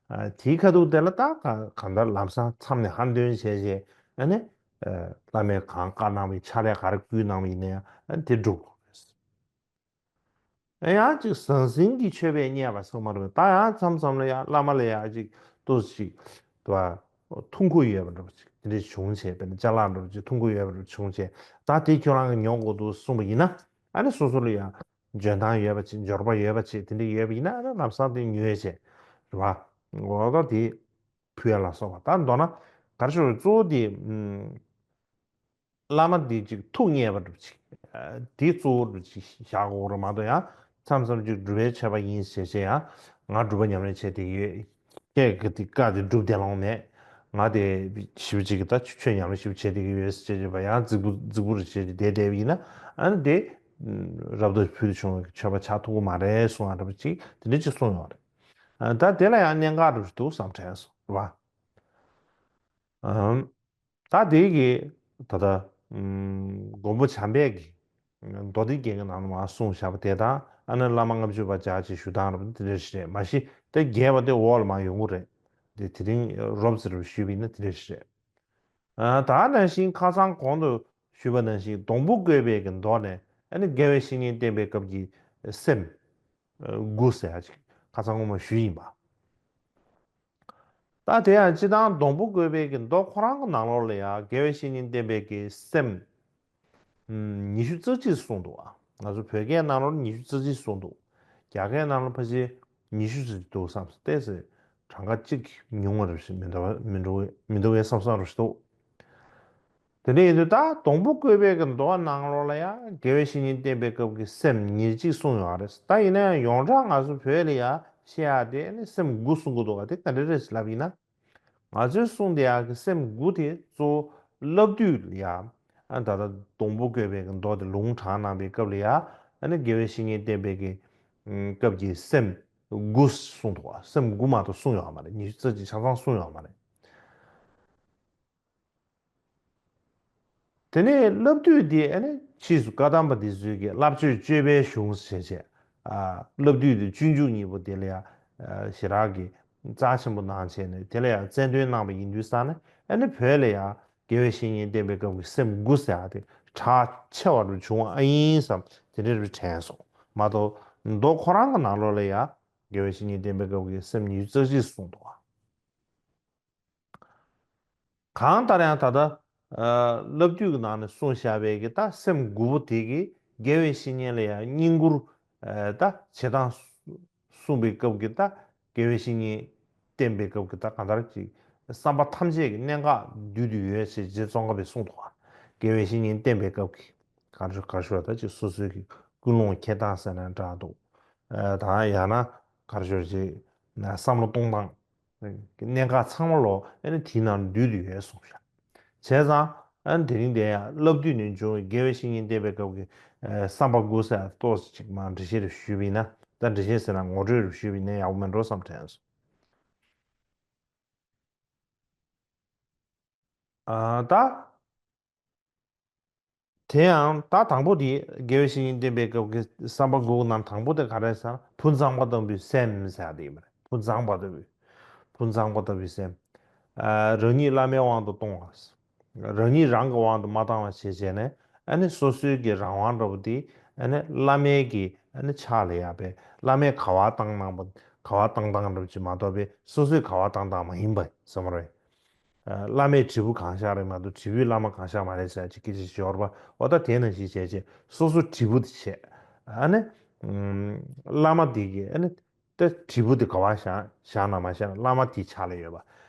ཨ་དེའི་ཁ་ཐུག་དེ་ལ་ད་ག་གང་ལྟར་ལམ་སང་མཚམས་ནས་ཧ་འདོན་བྱས་བྱས་ཨ་ནི་ཨ་བླ་མས་གང་བཀའ་གནང་བའི་ཕྱག་ལས་ག་རེ་བསྐུལ་གནང་བ་ཡིན་ན་ཡང་ཨ་ནི་དེ་སྒྲུབ་དགོས་རེད། ཨ་ཡང་ཅིག་ཟང་ཟིང་གི་མཆོད་པས་མཉེས་པ་ཚང་མ་རེད། ད་ཡང་མཚམས་མཚམས་ལ་ཡང་བླ་མ་ལ་ཡང་ཅིག་ཏོག་ཙམ་ཅིག་དེ་བ་ཐུགས་འཁུར་ཡོད་པ་འདྲ་པོ་ཅིག་དེ་འདྲ་བྱུང་བྱས་དཔེར་ན་ཅ་ལག་འདྲ་པོ་ཅིག་ཐུགས་འཁུར་ཡོད་པ་འདྲ་པོ་བྱུང་བྱས་ད་དེ་ཁྱོད་རང་གིས་ཉོ་དགོས་འདུག་གསུངས་པ་ཡིན་ན་ཨ་ནི་སོ་སོ་ལ་ཡང་། འཇོན་ཐང་ཡོད་པ་ཅིག་འབྱོར་པ་ཡོད་པ་ཅིག་དེ་འདྲ་ཡོད་པ་ཡིན་ན་ཨ་ནི་ལམ་སང་དེ་ཉོས་བྱས་རེད་བ། འོ་ད་དེ་ཕུལ་ཡ་ལ་སོགས་པ་ད་མདོར་ན་ག་རེ་ཞུ་རེད། གཙོ་བོ་དེ་ཨུམ་བླ་མ་དེ་ཅིག་ཐུགས་མཉེས་པ་འདྲ་ཅིག་ཨ་དེ་གཙོ་བོ་འདྲ་ཅིག་བཞག་དགོས་རེད་མ་གཏོགས་ཡང་མཚམས་མཚམས་ཅིག་སྒྲུབ་པའི་མཆོད་པ་ཡིན་ཞེས་བྱས་ཡང་ང་སྒྲུབ་པ་ཉམས་ལེན་བྱས་བསྡད་ཀྱི་ཡོད། ཁྱེད་ཀྱི་དེ་བཀའ་དེ་སྒྲུབ་བསྡད་ལོང་མེད། ང་དེ་ཞིབ་ཅིག་གི་ད་ཆོས་ཉམས་ལེན་ཞིབ་བྱེད་བསྡད་ཀྱི་ཡོད་ཟེར་བྱས་བྱས་པ་ཡང་རྫིག་པོ་རྫིག་པོ་རེ་བྱས་བྱས་བསྡད་བསྡད་པ་ཡིན་ན་ཨ་ནི་དེ་རབ་ཏུ་ཕུལ་དུ་བྱུང་བའི་མཆོད་པ་ཆགས་ཐུབ་ཀྱི་མ་རེད་གསུང་ཡ་འདྲ་པོ་ཅིག་དེ་འདྲ་ཅིག་གསུངས་ཡོད་རེད། ཨ་ད་དེ་ལ་ཡང་གནད་འགག་འདྲ་པོ་ཅིག་འདུག་བསམ་དྲན་སོང་རེད་བ། ཨམ། ད་དེ་གི་ད་ལྟ་ཨམ་མགོན་པོ་བྱམས་པས་ཀྱི་མདོ་སྡེ་རྒྱན་གྱི་ནང་ལ་མར་གསུངས་བཞག་པ་དེ་དང་ཨ་ནི་བླ་མ་ལྔ་བཅུ་པ་ལྗགས་ཀྱི་ཞུ་སྟངས་རབ་དེ་འདྲ་ཞིག་རེད། མ་གཞི་དེ་རྒྱས་པ་དེ་འོག་ལ་མར་ཡོང་གི་རེད། དེ་དེ་རིང་རོབ་ཙམ་རེ་ཞུས་པ་ཡིན་ན་དེ་འདྲ་ཞིག་རེད། ཨ། ད་ནང་བཞིན་ཁ་སང་གོང་དུ་ཞུས་པ་ནང་བཞིན་སྡོང་པོ་བཀོད་པའི་གི་མདོ་ནས་ཨ་ནི་དགེ་བའི་བཤེས་གཉེན་བསྟེན་པའི་སྐབས་ཀྱི་སེམས་དགུ་ཟེར་ཡ་ཅིག་ཁ་སང་སྔོན་མ་ཞུས་ཡིན་པ། ད་དེ་ཡང་སྤྱིར་བཏང་སྡོང་པོ་བཀོད་པའི་གི་མདོ་ཁོ་རང་གི་ནང་ལོགས་ལ་ཡང་དགེ་བའི་བཤེས་གཉེན་བསྟེན་པའི་གི་སེམས་ཉི་ཤུ་རྩ་གཅིག་གསུངས་འདུག་ང་ཚོ་བོད་སྐད་ནང་ལོགས་ཉི་ཤུ་རྩ་གཅིག་གསུངས་འདུག་རྒྱ་སྐད་ནང་ལོགས་ཕལ་ཆེར་ཉི་ཤུ་ཙམ་འདུག་བསམ། ཏོག་ཙམ་གྲངས་ཀ་གཅིག་ཉུང་བ་རེ་ཞིག་མི་འདུག་མི་འདུག་མི་འདུག་བསམ་བསམ་རེ་ཞིག་འདུག་དེ་འདྲ་ཡིན་དུས་ད་སྡོང་པོ་བཀོད་པའི་གི་མདོ་ནང་ལོགས་ལ་ཡང་དགེ་བའི་བཤེས་གཉེན་བསྟེན་པའི་སྐབས་ཀྱི་སེམས་ཉེར་གཅིག་གསུངས་ཡོད་རེད། ད་ཡིན་ན་ཡང་ཡོངས་གྲགས་ང་ཚོ་བོད་ལ་ཡང་བཤད་ཡ་དེ་ནི་སེམས་དགུ་གསུང་གི་འདུག་ག་དེ་ག་འདྲ་རེད་ལབ་ཡིན་ན། ང་ཚོས་གསུངས་བསྡད་ཡག་གི་སེམས་དགུ་དེ་གཙོ་བོ་བསླབ་དུས་ལ་ཡང་ཨ་ད་ལྟ་སྡོང་པོ་བཀོད་པའི་གི་མདོ་དེ་ལུང་དྲངས་གནང་པའི་སྐབས་ལ་ཡང་ཨ་ནི་དགེ་བའི་བཤེས་གཉེན་བསྟེན་པའི་གི་སྐབས་ཀྱི་སེམས་དགུ་གསུངས་འདུག་ག་སེམས་དགུ་མ་གཏོགས་གསུངས་ཡོད་མ་རེད། ཉི་ཤུ་རྩ་གཅིག་ཆ་ཚང་གསུངས་ཡོད་མ་རེད། དེ་ནས་བསླབ་བཏུས་དེ་ཨ་ནི་ཕྱིས་སུ་བཀའ་གདམས་པ་འདི་ཚོས་ཀྱི་བསླབ་བྱ་སྤྱོད་པའི་གཞུང་ཞེས་བྱས། ཨ། བསླབ་བཏུས་དེ་སྤྱོད་འཇུག་གཉིས་པོ་དེ་ལ་ཡང་ཨ་ཞེ་དྲག་གི་རྩ་ཆེན་པོ་གནང་བྱས་ནས་དེ་ལ་ཡང་རྩལ་འདོན་གནང་པ་ཡིན་དུས་ཙང་ནས་ཨ་ནི་བོད་ལ་ཡང་དགེ་བའི་བཤེས་གཉེན་བསྟེན་པའི་སྐབས་ཀྱི་སེམས་དགུ་ཟེར་ཡག་དེ་གྲགས་ཆེ་བ་རུ་བྱུང་བ་ཨ་ཡིན་བསམ་དེ་འདྲ་རུ་དྲན་སོང་། མ་གཏོགས་མདོ་ཁོ་རང་གི་ནང་ལོགས་ལ་ཡང་དགེ་བའི་བཤེས་གཉེན་བསྟེན་པའི་སྐབས་ཀྱི་སེམས་ཉི་ཤུ་རྩ་གཅིག་གསུངས་འདུག་ག་གང་ལྟར་ཡང་ད་ལྟ་ཨ་བསླབ་བཏུས་ཀྱི་ནང་ནས་གསུངས་བཞག་པའི་གི་ད་སེམས་དགུ་པོ་དེ་གིས་དགེ་བའི་བཤེས་གཉེན་ལ་ཡང་བསྙེན་བཀུར་ཨ་ད་བྱེད་སྟངས་གསུངས་པའི་སྐབས་ཀྱི་ད་དགེ་བའི་བཤེས་གཉེན་བསྟེན་པའི་སྐབས་ཀྱི་ད་གང་ལྟར་གྱི་བསམ་པ་ཐམས་ཅད་ཀྱི་གནད་འགག་བསྡུས་ཏེ་ཡོད་ཅེས་རྗེ་ཙོང་ཁ་པས་གསུངས་འདུག་ག་དགེ་བའི་བཤེས་གཉེན་བསྟེན་པའི་སྐབས་ཀྱི་ག་རེ་ག་རེ་ཞུ་བ་ད་ཅིག་སོ་སོའི་གི་ཀུན་སློང་འཁྱེར་སྟངས་ཟེར་ན་འདྲ་འདུག་ཨ་ད་ཡང་ན་ག་རེ་ཞུ་ཅིག་བསམ་བློ་གཏོང་སྟངས། གནད་འགག་ཚང་མ་ལོ་ཨ་ནི་དེའི་ནང་འདུས་ཏེ་ཡོད་གསུངས་ཤག་བྱས་ཙང་ཨ་ནི་དེ་རིང་དེ་ཡང་བསླབ་བཏུས་ནས་འབྱུང་བའི་དགེ་བའི་བཤེས་གཉེན་བསྟེན་པའི་སྐབས་ཀྱི་ཨ་བསམ་པ་དགུ་ཟེར་ཏོག་ཙམ་ཅིག་མར་འགྲེལ་བཤད་རེ་ཞུས་པ་ཡིན་ན། ད་འགྲེལ་བཤད་ཟེར་ན་ངོ་སྤྲོད་རེ་ཞུས་པ་ཡིན་ན་ཡག་པོ་མེད་འགྲོ་བསམ་དྲན་སོང་། ཨ་ད། དེ་ཡང་ད་དང་པོ་དེ་དགེ་བའི་བཤེས་གཉེན་བསྟེན་པའི་སྐབས་ཀྱི་བསམ་པ་དགུ་ནང་དང་པོ་དེ་ག་རེ་ཟེར་ན་བུ་མཛངས་པ་ལྟ་བུའི་སེམས་ཟེར་ཡ་དེ་ཡིན་པ་རེད། བུ་མཛངས་པ་ལྟ་བུའི། བུ་མཛངས་པ་ལྟ་བུའི་སེམས། ཨ་རང་ཉིད་བླ་མའི་དབང་དུ་གཏོང་བ། རང་ཉིད་རང་གི་དབང་དུ་མ་བཏང་བ་བྱས་བྱས་ནས་ཨ་ནི་སོ་སོའི་གི་རང་དབང་འདྲ་པོ་དེ་ཨ་ནི་བླ་མའི་གི་ཨ་ནི་ཕྱག་ལ་ཡ་བའི་བླ་མས་ག་བ་བཏང་གནང་པ་ག་བ་བཏང་སྟངས་འདྲ་པོ་ཅིག་མ་གཏོགས་པའི་སོ་སོས་ག་བ་བཏང་སྟངས་མ་ཡིན་པ་བསམ་རེད། བླ་མའི་དྲིལ་བུ་གང་ཤར་རེད་མ་གཏོགས་དྲིལ་བུས་བླ་མ་གང་ཤར་མ་རེད་ཟེར་ཅིག་སྐད་ཆ་ཞིག་ཡོད་རེད་པ། འོ་ད་དེ་ནང་བཞིན་བྱས་རྗེས་སོ་སོ་དྲིལ་བུ་དེ་བྱས། ཨ་ནི། བླ་མ་དེ་གིས་ཨ་ནི། ད་དྲིལ་བུ་དེ་ག་བ་བཞག་བཞག་ན་མ་བཞག་ན་བླ་མ་དེའི་ཕྱག་ལ་ཡོད་པ།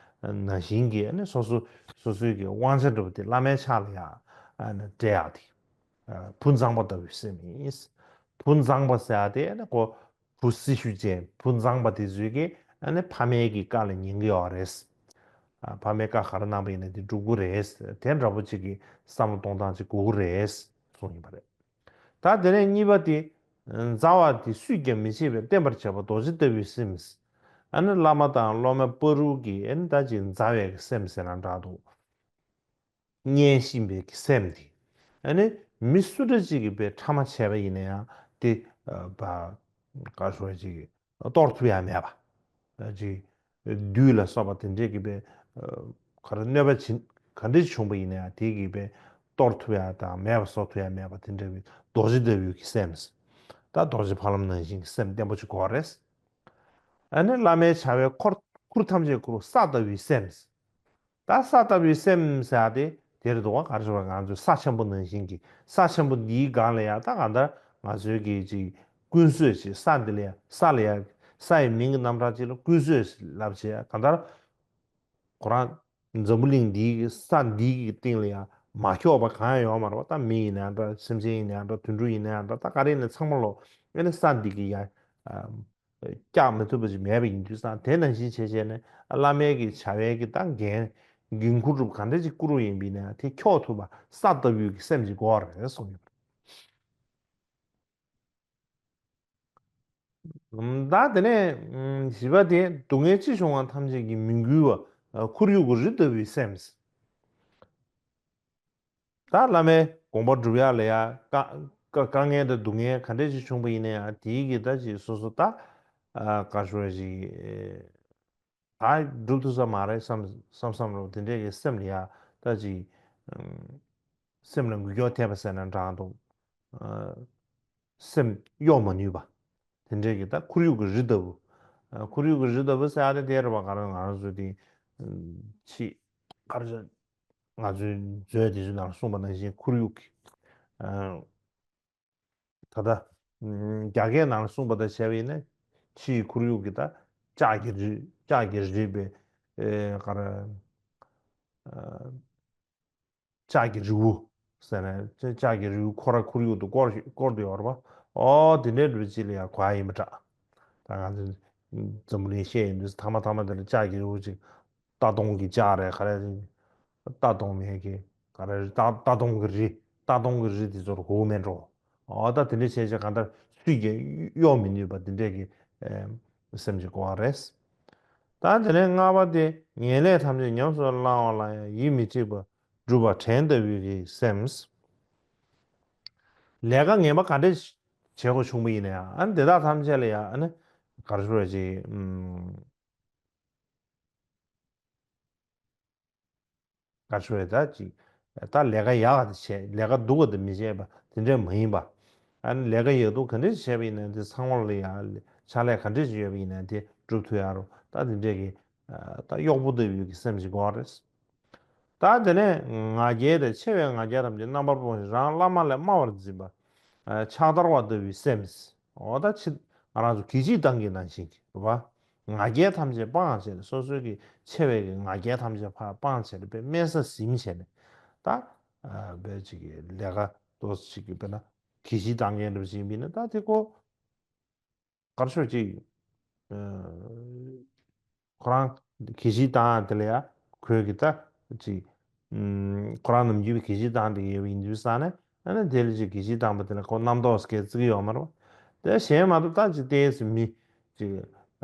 ནང་བཞིན་གྱི་ཨ་ནི་སོ་སོ་སོ་སོའི་གི་དབང་ཆ་འདྲ་པོ་དེ་བླ་མའི་ཕྱག་ལ་ཡ་ཨ་ནི་སྤྲད་ཡག་དེ། བུ་མཛངས་པ་ལྟ་བུའི་སེམས་ཡིན། བུ་མཛངས་པ་ཟེར་ཡག་དེ་ཨ་ནི་ཁོ། བུ་སྲི་ཞུ་ཅན་བུ་མཛངས་པ་དེ་ཚོས་ཀྱིས་ཨ་ནི་ཕ་མའི་གི་བཀའ་ལ་ཉན་གི་ཡོད་རེད། ཨ་ཕ་མའི་བཀའ་ག་རེ་གནང་པ་ཡིན་ན་དེ་སྒྲུབ་གི་རེད། དེ་འདྲ་པོ་ཅིག་གི་བསམ་བློ་གཏོང་སྟངས་ཅིག་དགོས་ཀྱི་རེད་གསུངས་ཡིན་པ་རེད། ད་དེ་ནས་གཉིས་པ་དེ། མཛའ་བ་དེ་སུས་ཀྱང་མི་ཕྱེད་པའི་བརྟན་པར་བྱེད་པ་རྡོ་རྗེ་ལྟ་བུའི་སེམས། ཨ་ནི་བླ་མ་དང་སློབ་མ་བར་དུ་གི་ཨ་ནི་ད་ཅིག་མཛའ་བའི་སེམས་ཟེར་ན་འདྲ་འདུག་གཉེན་བཤེས་པའི་སེམས་དེ། ཨ་ནི་མི་སུ་འདྲ་ཅིག་གིས་དཔེ་ཕྲ་མ་བྱས་པ་ཡིན་ན་ཡང་དེ་ཨ་བ་ག་ཞོ་ཅིག་གཏོར་ཐུབ་ཡ་མེད་པ། ཅིག་བདུད་ལ་སོགས་པ་དེ་འདྲས་ཀྱིས་དཔེ་ག་རེ་གནོད་པ་བྱིན་ག་འདྲས་བྱུང་པ་ཡིན་ན་ཡང་དེ་གིས་དཔེ་གཏོར་ཐུབ་ཡ་དང་མེད་པ་བཟོ་ཐུབ་ཡ་མེད་པ་དེ་འདྲ་བའི་རྡོ་རྗེ་ལྟ་བུའི་སེམས། ད་རྡོ་རྗེ་ཕ་ལམ་ནང་བཞིན་གྱི་སེམས་བརྟན་པོ་ཅིག་དགོས་རེད། ཨ་ནི་བླ་མའི་བྱ་བའི་འཁོར་ཁུར་ཐམས་ཅད་ཁུར་ས་ལྟ་བུའི་སེམས། ད་ས་ལྟ་བུའི་སེམས་ཟེར་ཡ་དེ་དེར་འདུག་བ། ག་རེ་ཞུ་བ་ང་ཚོའི་ས་ཆེན་པོ་ནང་བཞིན་གྱི་ས་ཆེན་པོ་འདིའི་སྒང་ལ་ཡ་ད་གང་ལྟར་ང་ཚོའི་གི་ཅིག་ཀུན་གསོས་ཅིག་ས་འདི་ལ་ཡ་ས་ལ་ཡ་ས་ཡི་མིང་གི་རྣམ་གྲངས་ཅིག་ལ་ཀུན་གསོས་ལབ་བྱས་གང་ལྟར་ཁོ་རང་འཛམ་བུ་གླིང་འདིའི་གི་ས་འདིའི་གི་སྟེང་ལ་ཡ་མ་ཁྱོག་པ་གང་ཡང་ཡོད་མ་རེད་བ། ད་མི་ཡིན་ན་ཡང་འདྲ་སེམས་ཅན་ཡིན་ན་ཡང་འདྲ་དུད་འགྲོ་ཡིན་ན་ཡང་འདྲ་ད་ག་རེ་ཡིན་ན་ཚང་མ་ལོ་ཨེ་ནི་ས་འདི་གི་ཡ། བཀྱག་མི་ཐུབ་པ་ཞིག་མེད་པ་ཡིན་དུས་ཙང་དེ་ནང་བཞིན་བྱས་བྱས་ནས་བླ་མའི་གི་བྱ་བའི་གི་ད་འགན་འགན་འཁུར་རུབ་ག་འདྲ་ཅིག་བསྐུར་བ་ཡིན་པ་ཡིན་ན་དེ་འཁྱོག་ཐུབ་པ་ས་ལྟ་བུའི་གི་སེམས་ཅིག་དགོས་རེད་གསུངས་ཡོད། ད་དེ་ནས་བཞི་པ་དེ་སྡུག་བསྔལ་ཅི་བྱུང་བ་ཐམས་ཅད་ཀྱིས་མི་འགུལ་བ་ཁོར་ཡུག་གི་རི་ལྟ་བུའི་སེམས། ད་བླ་མའི་དགོངས་པ་སྒྲུབ་ཡག་ལ་ཡ་དཀའ་དཀའ་དཀའ་ངལ་དང་སྡུག་བསྔལ་ག་འདྲས་ཅིག་བྱུང་པ་ཡིན་ན་ཡང་དེའི་གི་ད་ཅིག་སོ་སོ་ད་ཨ་ག་ཞུ་བ་ཞིག་ད་སྒྲུབ་ཐུབ་ས་མ་རེད་བསམ་བསམ་བསམ་རུང་དེ་འདྲས་ཀྱི་སེམས་ལ་ཡ་ ད་ཅིག་སེམས་ལ་འགུལ་སྐྱོད་ཐེབས་པ་ཟེར་ན་འདྲ་འདུག་སེམས་གཡོ་མ་ནུས་པ། དེ་འདྲའི་གི་ད་ཁོར་ཡུག་གི་རི་ལྟ་བུ། ཨ། ཁོར་ཡུག་གི་རི་ལྟ་བུ་ཟེར་ཡ་དེ་དེ་རེད་པ། ག་རེ་ང་རང་ཚོ་དེ་ཕྱི་ག་རེ་ཟེར། ང་ཚོའི་མཛོད་དེ་ཚོའི་ནང་གསུངས་པ་ནང་བཞིན་ཁོར་ཡུག་གི། ཨ། ད་ལྟ་ཨ། རྒྱ་སྐད་ནང་ལ་གསུངས་པ་དང་བྱས་པ་ཡིན་ན་ཕྱིའི་ཁོར་ཡུག་གི་ད་ལྕགས་ཀྱི་རི། ལྕགས་ཀྱི་རི་པའི། ཨེ། ག་རེ། ཨ། ལྕགས་ཀྱི་རི་བོ་ཟེར་ནས་ལྕགས་ཀྱི་རི་བོ་ཁོ་རང་ཁོར་ཡུག་ཏུ་བསྐོར་བསྐོར་དུ་ཡོད་རེད་པ། ཨོ་དེ་འདྲའི་འདྲ་བོ་ཅིག་ལ་ཡང་གོ་ཡ་ཡིན་པ་འདྲ། ད་ང་ཚོ་འཛམ་བུ་གླིང་བཤད་ཡོང་དུས་མཐའ་མ་མཐའ་མ་དེ་ལ་ལྕགས་ཀྱི་རི་བོ་ཅིག་རྟ་གདོང་གི་ལྕགས་རེད། ག་རེ་རེད། རྟ་གདོང་མེད་ཀྱི་ག་རེ་རེད། རྟ་རྟ་གདོང་གི་རི། རྟ་གདོང་གི་རི་དེ་ཚོར་གོ་མེད་འགྲོ། ཨོ་ད་དེ་འདྲ་བྱས་བྱས་གང་ལྟར་སུས་ཀྱང་གཡོ་མི་ནུས་པ་དེ་འདྲས་ཀྱི་ཨེ་སེམས་ཅིག་གོ་བ་རེད། ད་དེ་ནས་ལྔ་པ་དེ། ངན་ལས་ཐམས་ཅད་ཉམས་སུ་བླང་བ་ལ་ཡང་ཡིད་མི་གཅིག་པ་སྒྲུབ་པ་བྲན་ལྟ་བུའི་གི་སེམས། ལས་ཀ་ངན་པ་ག་འདྲས་བྱེད་དགོས་བྱུང་བ་ཡིན་ན་ཡང་། ཨ་ནི་དེ་དག་ཐམས་ཅད་ལ་ཡང་། ཨ་ནི་ག་རེ་ཞུ་དགོས་རེད། ཅིག་ཨུམ། ག་རེ་ཞུ་དགོས་རེད། ད་ཅིག་ད་ལས་ཀ་ཡག་ག་དེ་བྱས། ལས་ཀ་སྡུག་ག་དེ་མི་བྱེད་པ་དེ་འདྲས་མ་ཡིན་པ། ཨ་ནི་ལས་ཀ་ཡག་སྡུག་ག་འདྲས་བྱས་པ་ཡིན་ན་དེ་ཚང་མ་ལ་ཡང་ཕྱག་ལས་ག་འདྲས་ཡོད་པ་ཡིན་ན་དེ་སྒྲུབ་ཐུབ་ཡག་རུ། ད་དེ་འདྲས་ཀྱི་ད་གཡོག་པོ་ལྟ་བུའི་གི་སེམས་ཤིག་དགོས་རེད། ད་དེ་ནས་ང་རྒྱལ་དང་། ཆེ་བའི་ང་རྒྱལ་ཐམས་ཅད་རྣམ་པར་སྤོང་ཞིང་། རང་བླ་མ་ལས་དམའ་བར་འཛིན་པ། ཨ། ཕྱག་བདར་བ་ལྟ་བུའི་སེམས། འོ་ད་ཕྱི་ང་རང་ཚོ་གི་ཕྱིའི་སྟེང་གི་ནང་བཞིན་རེད་པ། ང་རྒྱལ་ཐམས་ཅད་སྤངས་བྱས་ནས། སོ་སོའི་གི་ཆེ་བའི་གི་ང་རྒྱལ་ཐམས་ཅད་ཕར་སྤངས་བྱས་ནས། དཔེ་དམན་ས་ཟིན་བྱས་ནས། ད་ཨ་དཔེ་ཅིག་གི་ལས་ཀ་ཏོག་ཙམ་ཅིག་གི་དཔེར་ན་གི་ཕྱིའི་སྟེང་གི་འདྲ་པོ་ཅིག་ཡིན་པ་ཡིན་ན། ད་དེ་ཁོ་ག་རེ་ཞུ་དགོས། ཅིག་ཨ། ཁོ་རང་གི་ཕྱིའི་སྟེང་དེ་ལ་ཡ་ཁོའི་གི་ད་ཅིག་ཨུམ། ཁོ་རང་ནམ་རྒྱུན་གྱི་ཕྱིའི་སྟེང་དེ་ཡོད་པ་ཡིན་དུས་ཙང་ནས། ཨ་ནི་དེ་ལ་ཅིག་གི་ཕྱིའི་སྟེང་པ་དེ་ལ་ཁོ་རྣམ་རྟོག་སྐྱེ་བརྩི་གི་ཡོད་མ་རེད་པ། དེ་གཞན་མ་གཏོགས་ད་ཅིག་ཏོག་ཙམ་མི་ཅིག་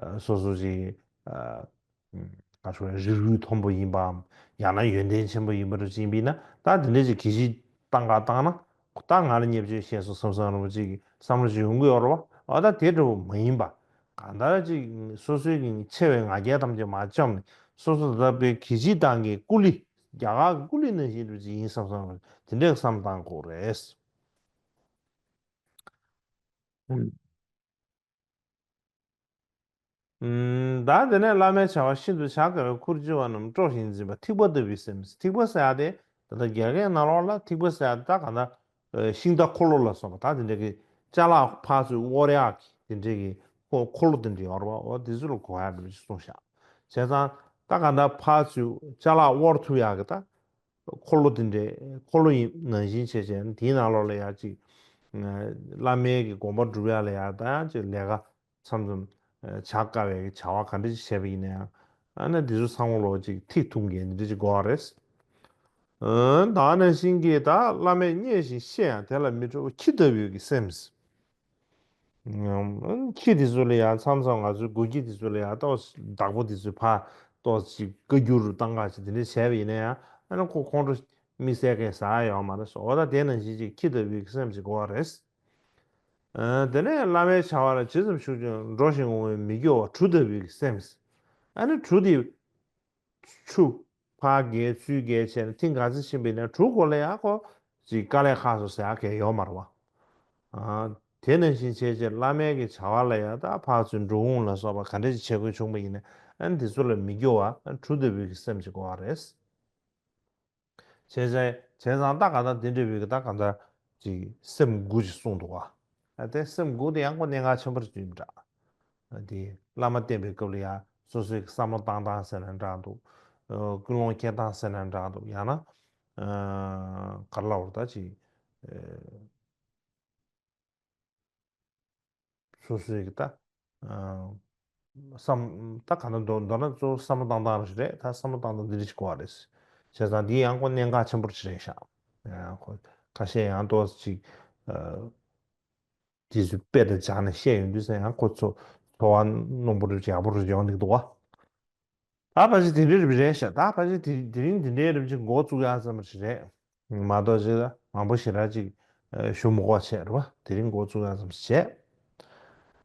ཨ། སོ་སོ་ཅིག་ཨ། ཨུམ། ག་རེ་ཞུ་དགོས། རིགས་རུས་མཐོན་པོ་ཡིན་པའམ། ཡང་ན་ཡོན་ཏན་ཆེན་པོ་ཡིན་པ་འདྲ་ཅིག་ཡིན་པ་ཡིན་ན། ད་དེ་འདྲ་ཅིག་གི་ཕྱིའི་སྟེང་ཁ་བཏང་ན། ད་ང་ལ་བརྙས་བཅོས་བྱས་སོང་བསམ་བསམ་འདྲ་པོ་ཅིག་བསམ་བློ་ཅིག་ཡོང་གི་ཡོད་རེད་པ། འོ་ད་དེ་འདྲ་པོ་མ་ཡིན་པ། གང་ལྟར་ཅིག་སོ་སོའི་གི་ཆེ་བའི་ང་རྒྱལ་ཐམས་ཅད་མར་བཅོམ་ནས། སོ་སོ་ད་ལྟ་བའི་གི་ཕྱིའི་སྟེང་གི་ཀུ་ལི། རྒྱ་གར་གི་ཀུ་ལི་ནང་བཞིན་འདྲ་པོ་ཅིག་ཡིན་བསམ་བསམ་འདྲ་པོ་དེ་འདྲའི་བསམ་བཏང་དགོས་རེད། ཨུམ། ཨུམ། ད་དེ་ནས་བླ་མའི་བྱ་བ་ཤིན་ཏུ་བྱ་དཀའ་བའི་ཁུར་ལྕི་བ་རྣམས་སྤྲོ་ཞིང་འཛིན་པ། ཐིགས་པ་ལྟ་བུའི་སེམས། ཐིགས་པ་ཟེར་ཡ་དེ་ད་ལྟ་རྒྱ་སྐད་ནང་ལོགས་ལ་ཐིགས་པ་ཟེར་ཡ་དེ། ད་གང་ལྟར་ཤིང་རྟ་འཁོར་ལོ་ལ་སོགས་པ། ད་དེ་འདྲ་གི་ཅ་ལག་ཕར་ཚུར་དབོར་ཡག་གི་དེ་འདྲ་གི་འཁོར་འཁོར་ལོ་དེ་འདྲ་ཡོད་རེད་པ། འོ་དེ་ཚོ་ལ་གོ་ཡག་འདྲ་པོ་ཅིག་གསུངས་ཤག་བྱས་ཙང་ད་གང་ལྟར་ཕར་ཚུར་ཅ་ལག་དབོར་ཐུབ་ཡག་གི་ད་འཁོར་ལོ་དེ་འདྲའི་འཁོར་ལོ་ཡིན་ནང་བཞིན་བྱས་བྱས། དེའི་ནང་ལོགས་ལ་ཡ་ཅིག་བླ་མའི་གི་དགོངས་པ་སྒྲུབ་ཡ་ལ་ཡ་ད་ཡང་ཅིག་ལས་ཀ་མཚམས་མཚམས་བྱ་དཀའ་བའི་གི་བྱ་བ་ག་འདྲ་ཅིག་བྱས་པ་ཡིན་ན་ཡང་། ཨ་ནི་དེ་ཚོ་ཚང་མ་ལོག་ཅིག་ཐིག་ཐུབ་མཁན་དེ་འདྲ་ཅིག་དགོས་པ་རེད། ཨ། ད་ནང་བཞིན་གྱི་ད་བླ་མས་བརྙས་ཤིང་བཤད་ཡང་དེ་ལ་མི་སྤྲོ་བ། ཁྱི་ལྟ་བུའི་གི་སེམས། ཁྱི་དེ་ཚོ་ལ་ཡང་མཚམས་མཚམས་ང་ཚོའི་སྒོ་ཁྱི་དེ་ཚོ་ལ་ཡང་ཏོག་ཙམ་བདག་པོ་དེ་ཚོས་ཕར་ཏོག་ཙམ་ཅིག་བཀའ་བཀྱོན་རུ་བཏང་ག་ཅིག་དེ་འདྲ་བྱས་པ་ཡིན་ན་ཡང་། ཨ་ནི་ཁོ་ཁོང་ཁྲོ་དམིགས་བསལ་གང་ཟ་ཡ་ཡོད་མ་རེད། འོ་ད་དེ་ནང་བཞིན་ཅིག་ཁྱི་ལྟ་བུའི་སེམས་ཅིག་དགོས་པ་རེད། ཨ། དེ་ནས་བླ་མའི་བྱ་བ་ལ་ཇི་ཙམ་ཞུགས་ཀྱང་། འགྲོ་ཞིང་འོང་བས་མི་སྐྱོ་བ། གྲུ་ལྟ་བུའི་སེམས། ཨ་ནི་གྲུ་དེ་ཆུ་ཕར་བརྒལ་ཚུར་བརྒལ་བྱས་ནས་ཐེངས་ག་ཚོད་ཕྱིན་པ་ཡིན་ན་གྲུ་སྐོར་ལ་ཡ་ཁོ་ཅིག་དཀའ་ལས་ཁག་སོང་ཟེར་ཡ་གང་ཡང་ཡོད་མ་རེད་པ། ཨ། དེ་ནང་བཞིན་བྱས་བྱས་བླ་མའི་གི་བྱ་བ་ལ་ཡ་ད་ཕར་ཚུར་འགྲོ་འོང་ལ་སོགས་པ་ག་འདྲ་ཅིག་བྱེད་དགོས་བྱུང་བ་ཡིན་ན། ཨ་ནི་དེ་ཚོ་ལ་མི་སྐྱོ་བ་གྲུ་ལྟ་བུའི་གི་སེམས་ཅིག་དགོས་པ་རེད། བྱས་ཙང་བྱས་ཙང་ད་ག་ད་དེ་འདྲ་བའི་གི་ད་ག་ད་ཅིག་སེམས་དགུ་ཅིག་གསུངས་འདུག་ག་ཨ། དེ་སེམས་དགུ་དེ་ཡང་ཁོ་གནད་འགག་ཆེན་པོ་ཅིག་ཡིན་པ་འདྲ། ཨ། དེ་བླ་མ་བསྟེན་པའི་སྐབས་ལ་ཡང་སོ་སོའི་བསམ་བློ་བཏང་སྟངས་ཟེར་ན་འདྲ་འདུག་ཨ། ཀུན་སློང་འཁྱེར་སྟངས་ཟེར་ན་འདྲ་འདུག་ཡང་ན་ཨ་ག་རེ་ལབ་དགོས་རེད། ད་ཅིག་ཨ། སོ་སོའི་གི་ད་ཨ་བསམ་ད་ག་ན་མདོར་མདོར་ན་གཙོ་བོ་བསམ་བློ་བཏང་སྟངས་རེད། ད་བསམ་བློ་བཏང་སྟངས་འདི་འདྲ་ཞིག་དགོས་པ་རེད། བྱས་ཙང་འདི་ཡང་ཁོ་གནད་འགག་ཆེན་པོ་ཞིག་རེད་ཤག་ཡང་ཁོ་ཁ་ཤས་ཡང་ཏོག་ཙམ་ཅིག་ཨ་དེ་ཚོ་དཔེ་དང་སྦྱར་ནས་བཤད་ཡོང་དུས་ཙང་ཡང་ཁོ་ཚོ་ཚོར་བ་རྣོན་པོ་རེད། ཡག་པོ་རེད། ཡོང་གི་འདུག་ག་ད་ཕལ་ཆེར་དེ་འདྲ་རེད་ཤག་ད་ཕལ་ཆེར་དེ་དེ་རིང་འདི་འདྲའི་རིམ་གྱིས་འགོ་བཙུགས་ཡག་ཙམ་ཞིག་རེད། མ་གཏོགས་ཅིག་ལ་མང་པོ་ཞེ་དྲག་ཅིག་ཨ་ཞུ་མི་དགོས་བྱས་རེད་པ། དེ་རིང་འགོ་བཙུགས་ཡག་ཙམ་ཞིག་བྱས།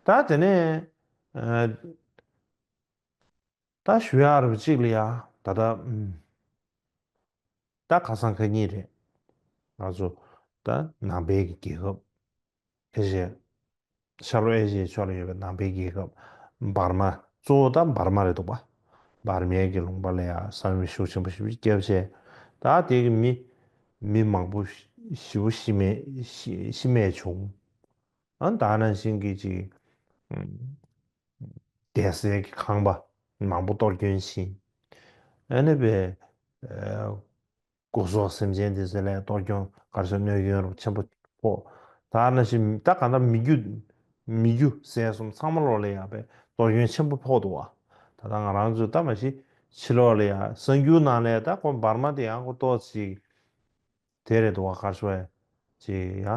ད་དེ་ནས་ཨ་ད་ཞུ་ཡག་རེད་པ། གཅིག་ལ་ཡ་ད་ལྟ་ཨུམ། ད་ཁ་སང་ཁ་ཉིན་རེད། ང་ཚོ་ད་ནང་པའི་གི་རྒྱལ་ཁབ། ཨེ་ཤི་ཡ། ཤར་ལྷོ་ཨེ་ཤི་ཡའི་ཕྱོགས་ལ་ཡོད་པའི་ནང་པའི་རྒྱལ་ཁབ་འབར་མ། གཙོ་བོ་ད་འབར་མ་རེད་འདུག་པ། འབར་མའི་གི་ལུང་པ་ལ་ཡང་ས་ཡོམ་ཤུགས་ཆེན་པོ་ཞེ་པོ་ཅིག་བརྒྱབ་བྱས། ད་དེ་གི་མི་མི་མང་པོ་ཞེ་པོ་ཤི་རྨས་ཤི་ཤི་རྨས་བྱུང་། ཨ་ད་ནང་བཞིན་གྱི་ཅིག་ཨམ་བསྡད་སའི་གི་ཁང་པ་མང་པོ་གཏོར་སྐྱོན་ཕྱིན། ཨ་ནི་པའི་ཨ་སྒོ་ཟོག་སེམས་ཅན་དེ་ཚོ་ལ་གཏོར་སྐྱོན་ག་རེ་ཟེར་གནོད་སྐྱོན་རུ་ཆེན་པོ་ཕོག། ད་ནང་བཞིན་ད་གང་ལྟར་མི་རྒྱུ་མི་རྒྱུ་ཟས་གསུམ་ཚང་མ་ལོག་ལ་ཡང་པའི་གཏོར་སྐྱོན་ཆེན་པོ་ཕོག་འདུག་བ། ད་ལྟ་ང་རང་ཚོ་ད་མ་གཞི་ཕྱི་ལོགས་ལ་ཡང་གསར་འགྱུར་ནང་ལ་ད་ཁོ་འབར་མ་དེ་ཡང་ཁོ་ཏོག་ཙམ་ཅིག་དེ་རེད་འདུག་བ། ག་རེ་ཟེར་ཅིག་ཡང་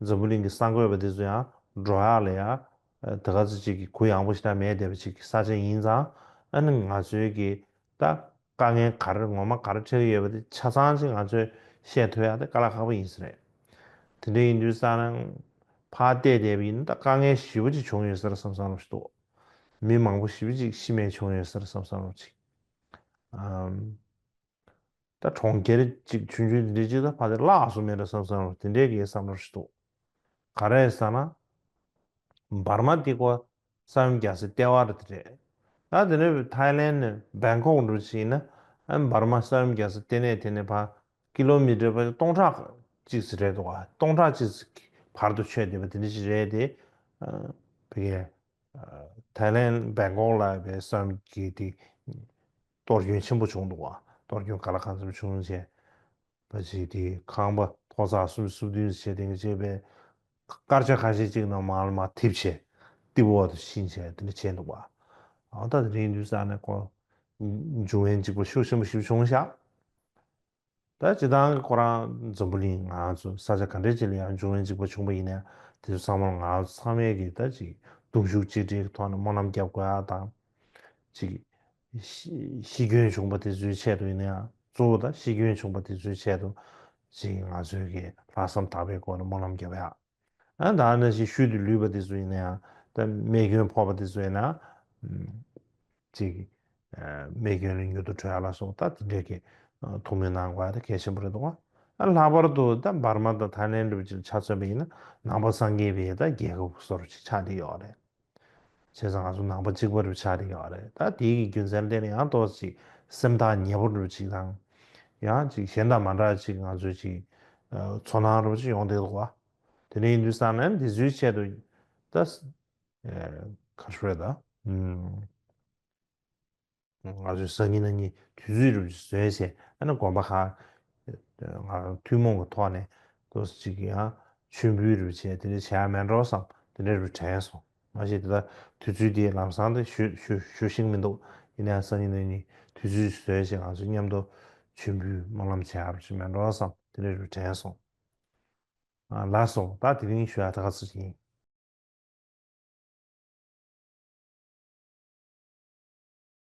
འཛམ་བུ་གླིང་གི་གསར་འགོད་པ་དེ་ཚོ་ཡང་འགྲོ་ཡག་ལ་ཡང་དེ་ག་ཚོད་ཅིག་གི་གུ་ཡངས་པོ་ཞིག་ད་མེད་བསྡད་པ་ཅིག་གི་ས་ཆ་ཡིན་ཙང་། ཨ་ནི་ང་ཚོའི་གི་ད་དཀའ་ངལ་ག་རེ་ངོ་མ་ག་རེ་འཕྲད་ཀྱི་ཡོད་པ་དེ་ཆ་ཚང་ཅིག་ང་ཚོས་བཤད་ཐུབ་ཡག་དེ་དཀའ་ལས་ཁག་པོ་ཡིན་ས་རེད། དེ་འདྲ་ཡིན་དུས་ཙང་ནང་ཕར་བལྟས་བསྡད་པ་ཡིན་ན་ད་དཀའ་ངལ་ཞེ་པོ་ཅིག་བྱུང་ཡོད་ས་རེད་བསམ་བསམ་རོགས་ཞིག་འདུག་མི་མང་པོ་ཞེ་པོ་ཅིག་ཤི་རྨས་བྱུང་ཡོད་ས་རེད་བསམ་བསམ་རོགས་ཅིག་ཨམ། ད་གྲོང་ཁྱེར་ཅིག་ཆུང་ཆུང་འདི་འདྲ་ཅིག་ད་ཕ་དེ་བརླག་སོང་མེད་ར་བསམ་བསམ་རོགས་དེ་འདྲའི་གི་བསམ་རོགས་ཞིག་འདུག་ག་རེ་ཟེར་ན། འབར་མ་འདི་ཀོ་ས་ཡོམ་རྒྱག་སའི་ལྟེ་བ་རེད་དེ་རེད། ད་དེ་ནས་ཐའི་ལེན་ནས་བེང་ཀོག་འགྲོ་ཕྱིན་ན། ཨ་འབར་མ་ས་ཡོམ་རྒྱག་སའི་ལྟེ་གནས་དེ་ནས་ཕར་ཀི་ལོ་མི་ཊར་ཕར་སྟོང་ཕྲག་གཅིག་ཙམ་རེད་འདུག་ག་སྟོང་ཕྲག་གཅིག་ཙམ་བར་དུ་ཆོད་བསྡད་པ་དེ་འདྲ་ཞིག་རེད་དེ། ཨ་བི་གེ་ཐའི་ལེན་བེང་ཀོག་ལ་བའི་ས་ཡོམ་གྱི་དེ་གཏོར་སྐྱོན་ཆེན་པོ་བྱུང་འདུག་ག་གཏོར་སྐྱོན་ག་ལ་གང་འཚམ་བྱུང་བྱས། པ་ཅིག་དེ་ཁང་པ་ཐོག་བརྩེགས་སུམ་ཅུ་སོ་བདུན་བྱས་དེ་འདྲ་བྱས་པའི་སྐར་ཆ་ཁ་ཤས་ཅིག་ནང་མར་མར་འཐིབས་བྱས་ཏི་བོ་དུ་ཕྱིན་བྱས་དེ་འདྲ་བྱས་འདུག་ག་ཨ་ད་དེ་རིང་དུས་ཙང་ནས་ཁོ་འབྱུང་བའི་འཇིགས་པ་ཤུགས་ཆེན་པོ་ཞིག་བྱུང་ཤག་ད་སྤྱིར་བཏང་གི་ཁོ་རང་འཛམ་བུ་གླིང་ང་ཚོ་ས་ཆ་ག་འདྲ་ཅིག་ལ་ཡང་འབྱུང་བའི་འཇིགས་པ་བྱུང་པ་ཡིན་ན་དེ་ཚོ་ཚང་མར་ང་ཚོ་ཚང་མས་ཀྱི་ད་ཅིག་གདུང་ཤུགས་གཅིག་སྒྲིལ་གྱི་ཐོག་ནས་སྨོན་ལམ་རྒྱབ་དགོས་ཡ་དང་། ཅིག་ཤི་ཤི་སྐྱོན་བྱུང་པ་དེ་ཚོའི་ཆེད་དུ་ཡིན་ན་ཡང་གཙོ་བོ་ད་ཤི་སྐྱོན་བྱུང་པ་དེ་ཚོའི་ཆེད་དུ་ཅིག་ང་ཚོས་ཀྱི་ལྷག་བསམ་དག་པའི་སྒོ་ནས་སྨོན་ལམ་རྒྱབ་ཡ། ཨ་ད་ནང་བཞིན་ཤུལ་དུ་ལུས་པ་དེ་ཚོ་ཡིན་ན་ཡང་ད་རྨས་སྐྱོན་ཕོག་པ་དེ་ཚོ་ཡིན་ན་ཅིག་རྨས་སྐྱོན་ལས་མྱུར་དུ་གྲོལ་ཡ་ལ་སོགས་ད་དེ་འདྲས་ཀྱི་ཐུགས་སྨོན་གནང་དགོས་ཡ་ད་གལ་ཆེན་པོ་རེད་འདུག་ག་ཨ་ལྷག་པར་དུ་ད་འབར་མ་དང་ཐའི་ལེན་འདྲ་བོ་ཅིག་ལ་ཆ་མཚོན་པ་ཡིན་ན་ནང་པ་སངས་རྒྱས་པའི་ད་རྒྱལ་ཁབ་བཟོ་འདྲ་ཅིག་ཆགས་བསྡད་ཡོད་རེད། བྱས་ཙང་ང་ཚོ་ནང་པ་གཅིག་པ་རུ་ཆགས་བསྡད་ཡོད་རེད། ད་དེའི་གི་རྒྱུ་མཚན་ལ་བརྟེན་ནས་ཡང་ཏོག་ཙམ་ཅིག་སེམས་ཐག་ཉེ་པོ་རུ་ཅིག་དང་། ཡང་ཅིག་གཞན་དང་མ་འདྲ་ཅིག་ང་ཚོས་ཅིག་ཚོར་སྣང་རུ་ཅིག་ཡོང་བསྡད་འདུག་ག་དེ་འདྲ་ཡིན་དུས་ཙང་ནས་འདི་ཚོའི་ཆེད་དུ་ད་ག་རེ་ཟེར་ད། ང་ཚོས་སང་ཉིན་གནངས་ཉིན་དུས་ཚོད་རུ་བཟོས་བྱས་ཨ་ནི་དགོན་པ་ཁག་ང་རང་ཐུན་མོང་གི་ཐོག་ནས་ཏོག་ཙམ་ཅིག་ཡང་མཆོད་འབུལ་རུ་བྱས་དེ་འདྲ་བྱས་མེད་འགྲོ་བསམ་དེ་འདྲ་རུ་དྲན་སོང་། མ་གཞི་དེ་ལྟར་དུས་ཚོད་དེ་ལམ་སང་དེ་ཞུ་ཞུ་ཞུ་ཤེས་མི་འདུག་ཡིན་ནའང་སང་ཉིན་གནངས་ཉིན་དུས་ཚོད་བཟོས་བྱས་ང་ཚོ་མཉམ་དུ་མཆོད་འབུལ་སྨོན་ལམ་བྱས་རུ་བྱས་མེད་འགྲོ་བསམ་དེ་འདྲ་རུ་དྲན་སོང་། ལགས་སོ། ད་དེ་རིང་ཞུ་ཡ་ད་ག་ཚོད་ཅིག་ཡིན།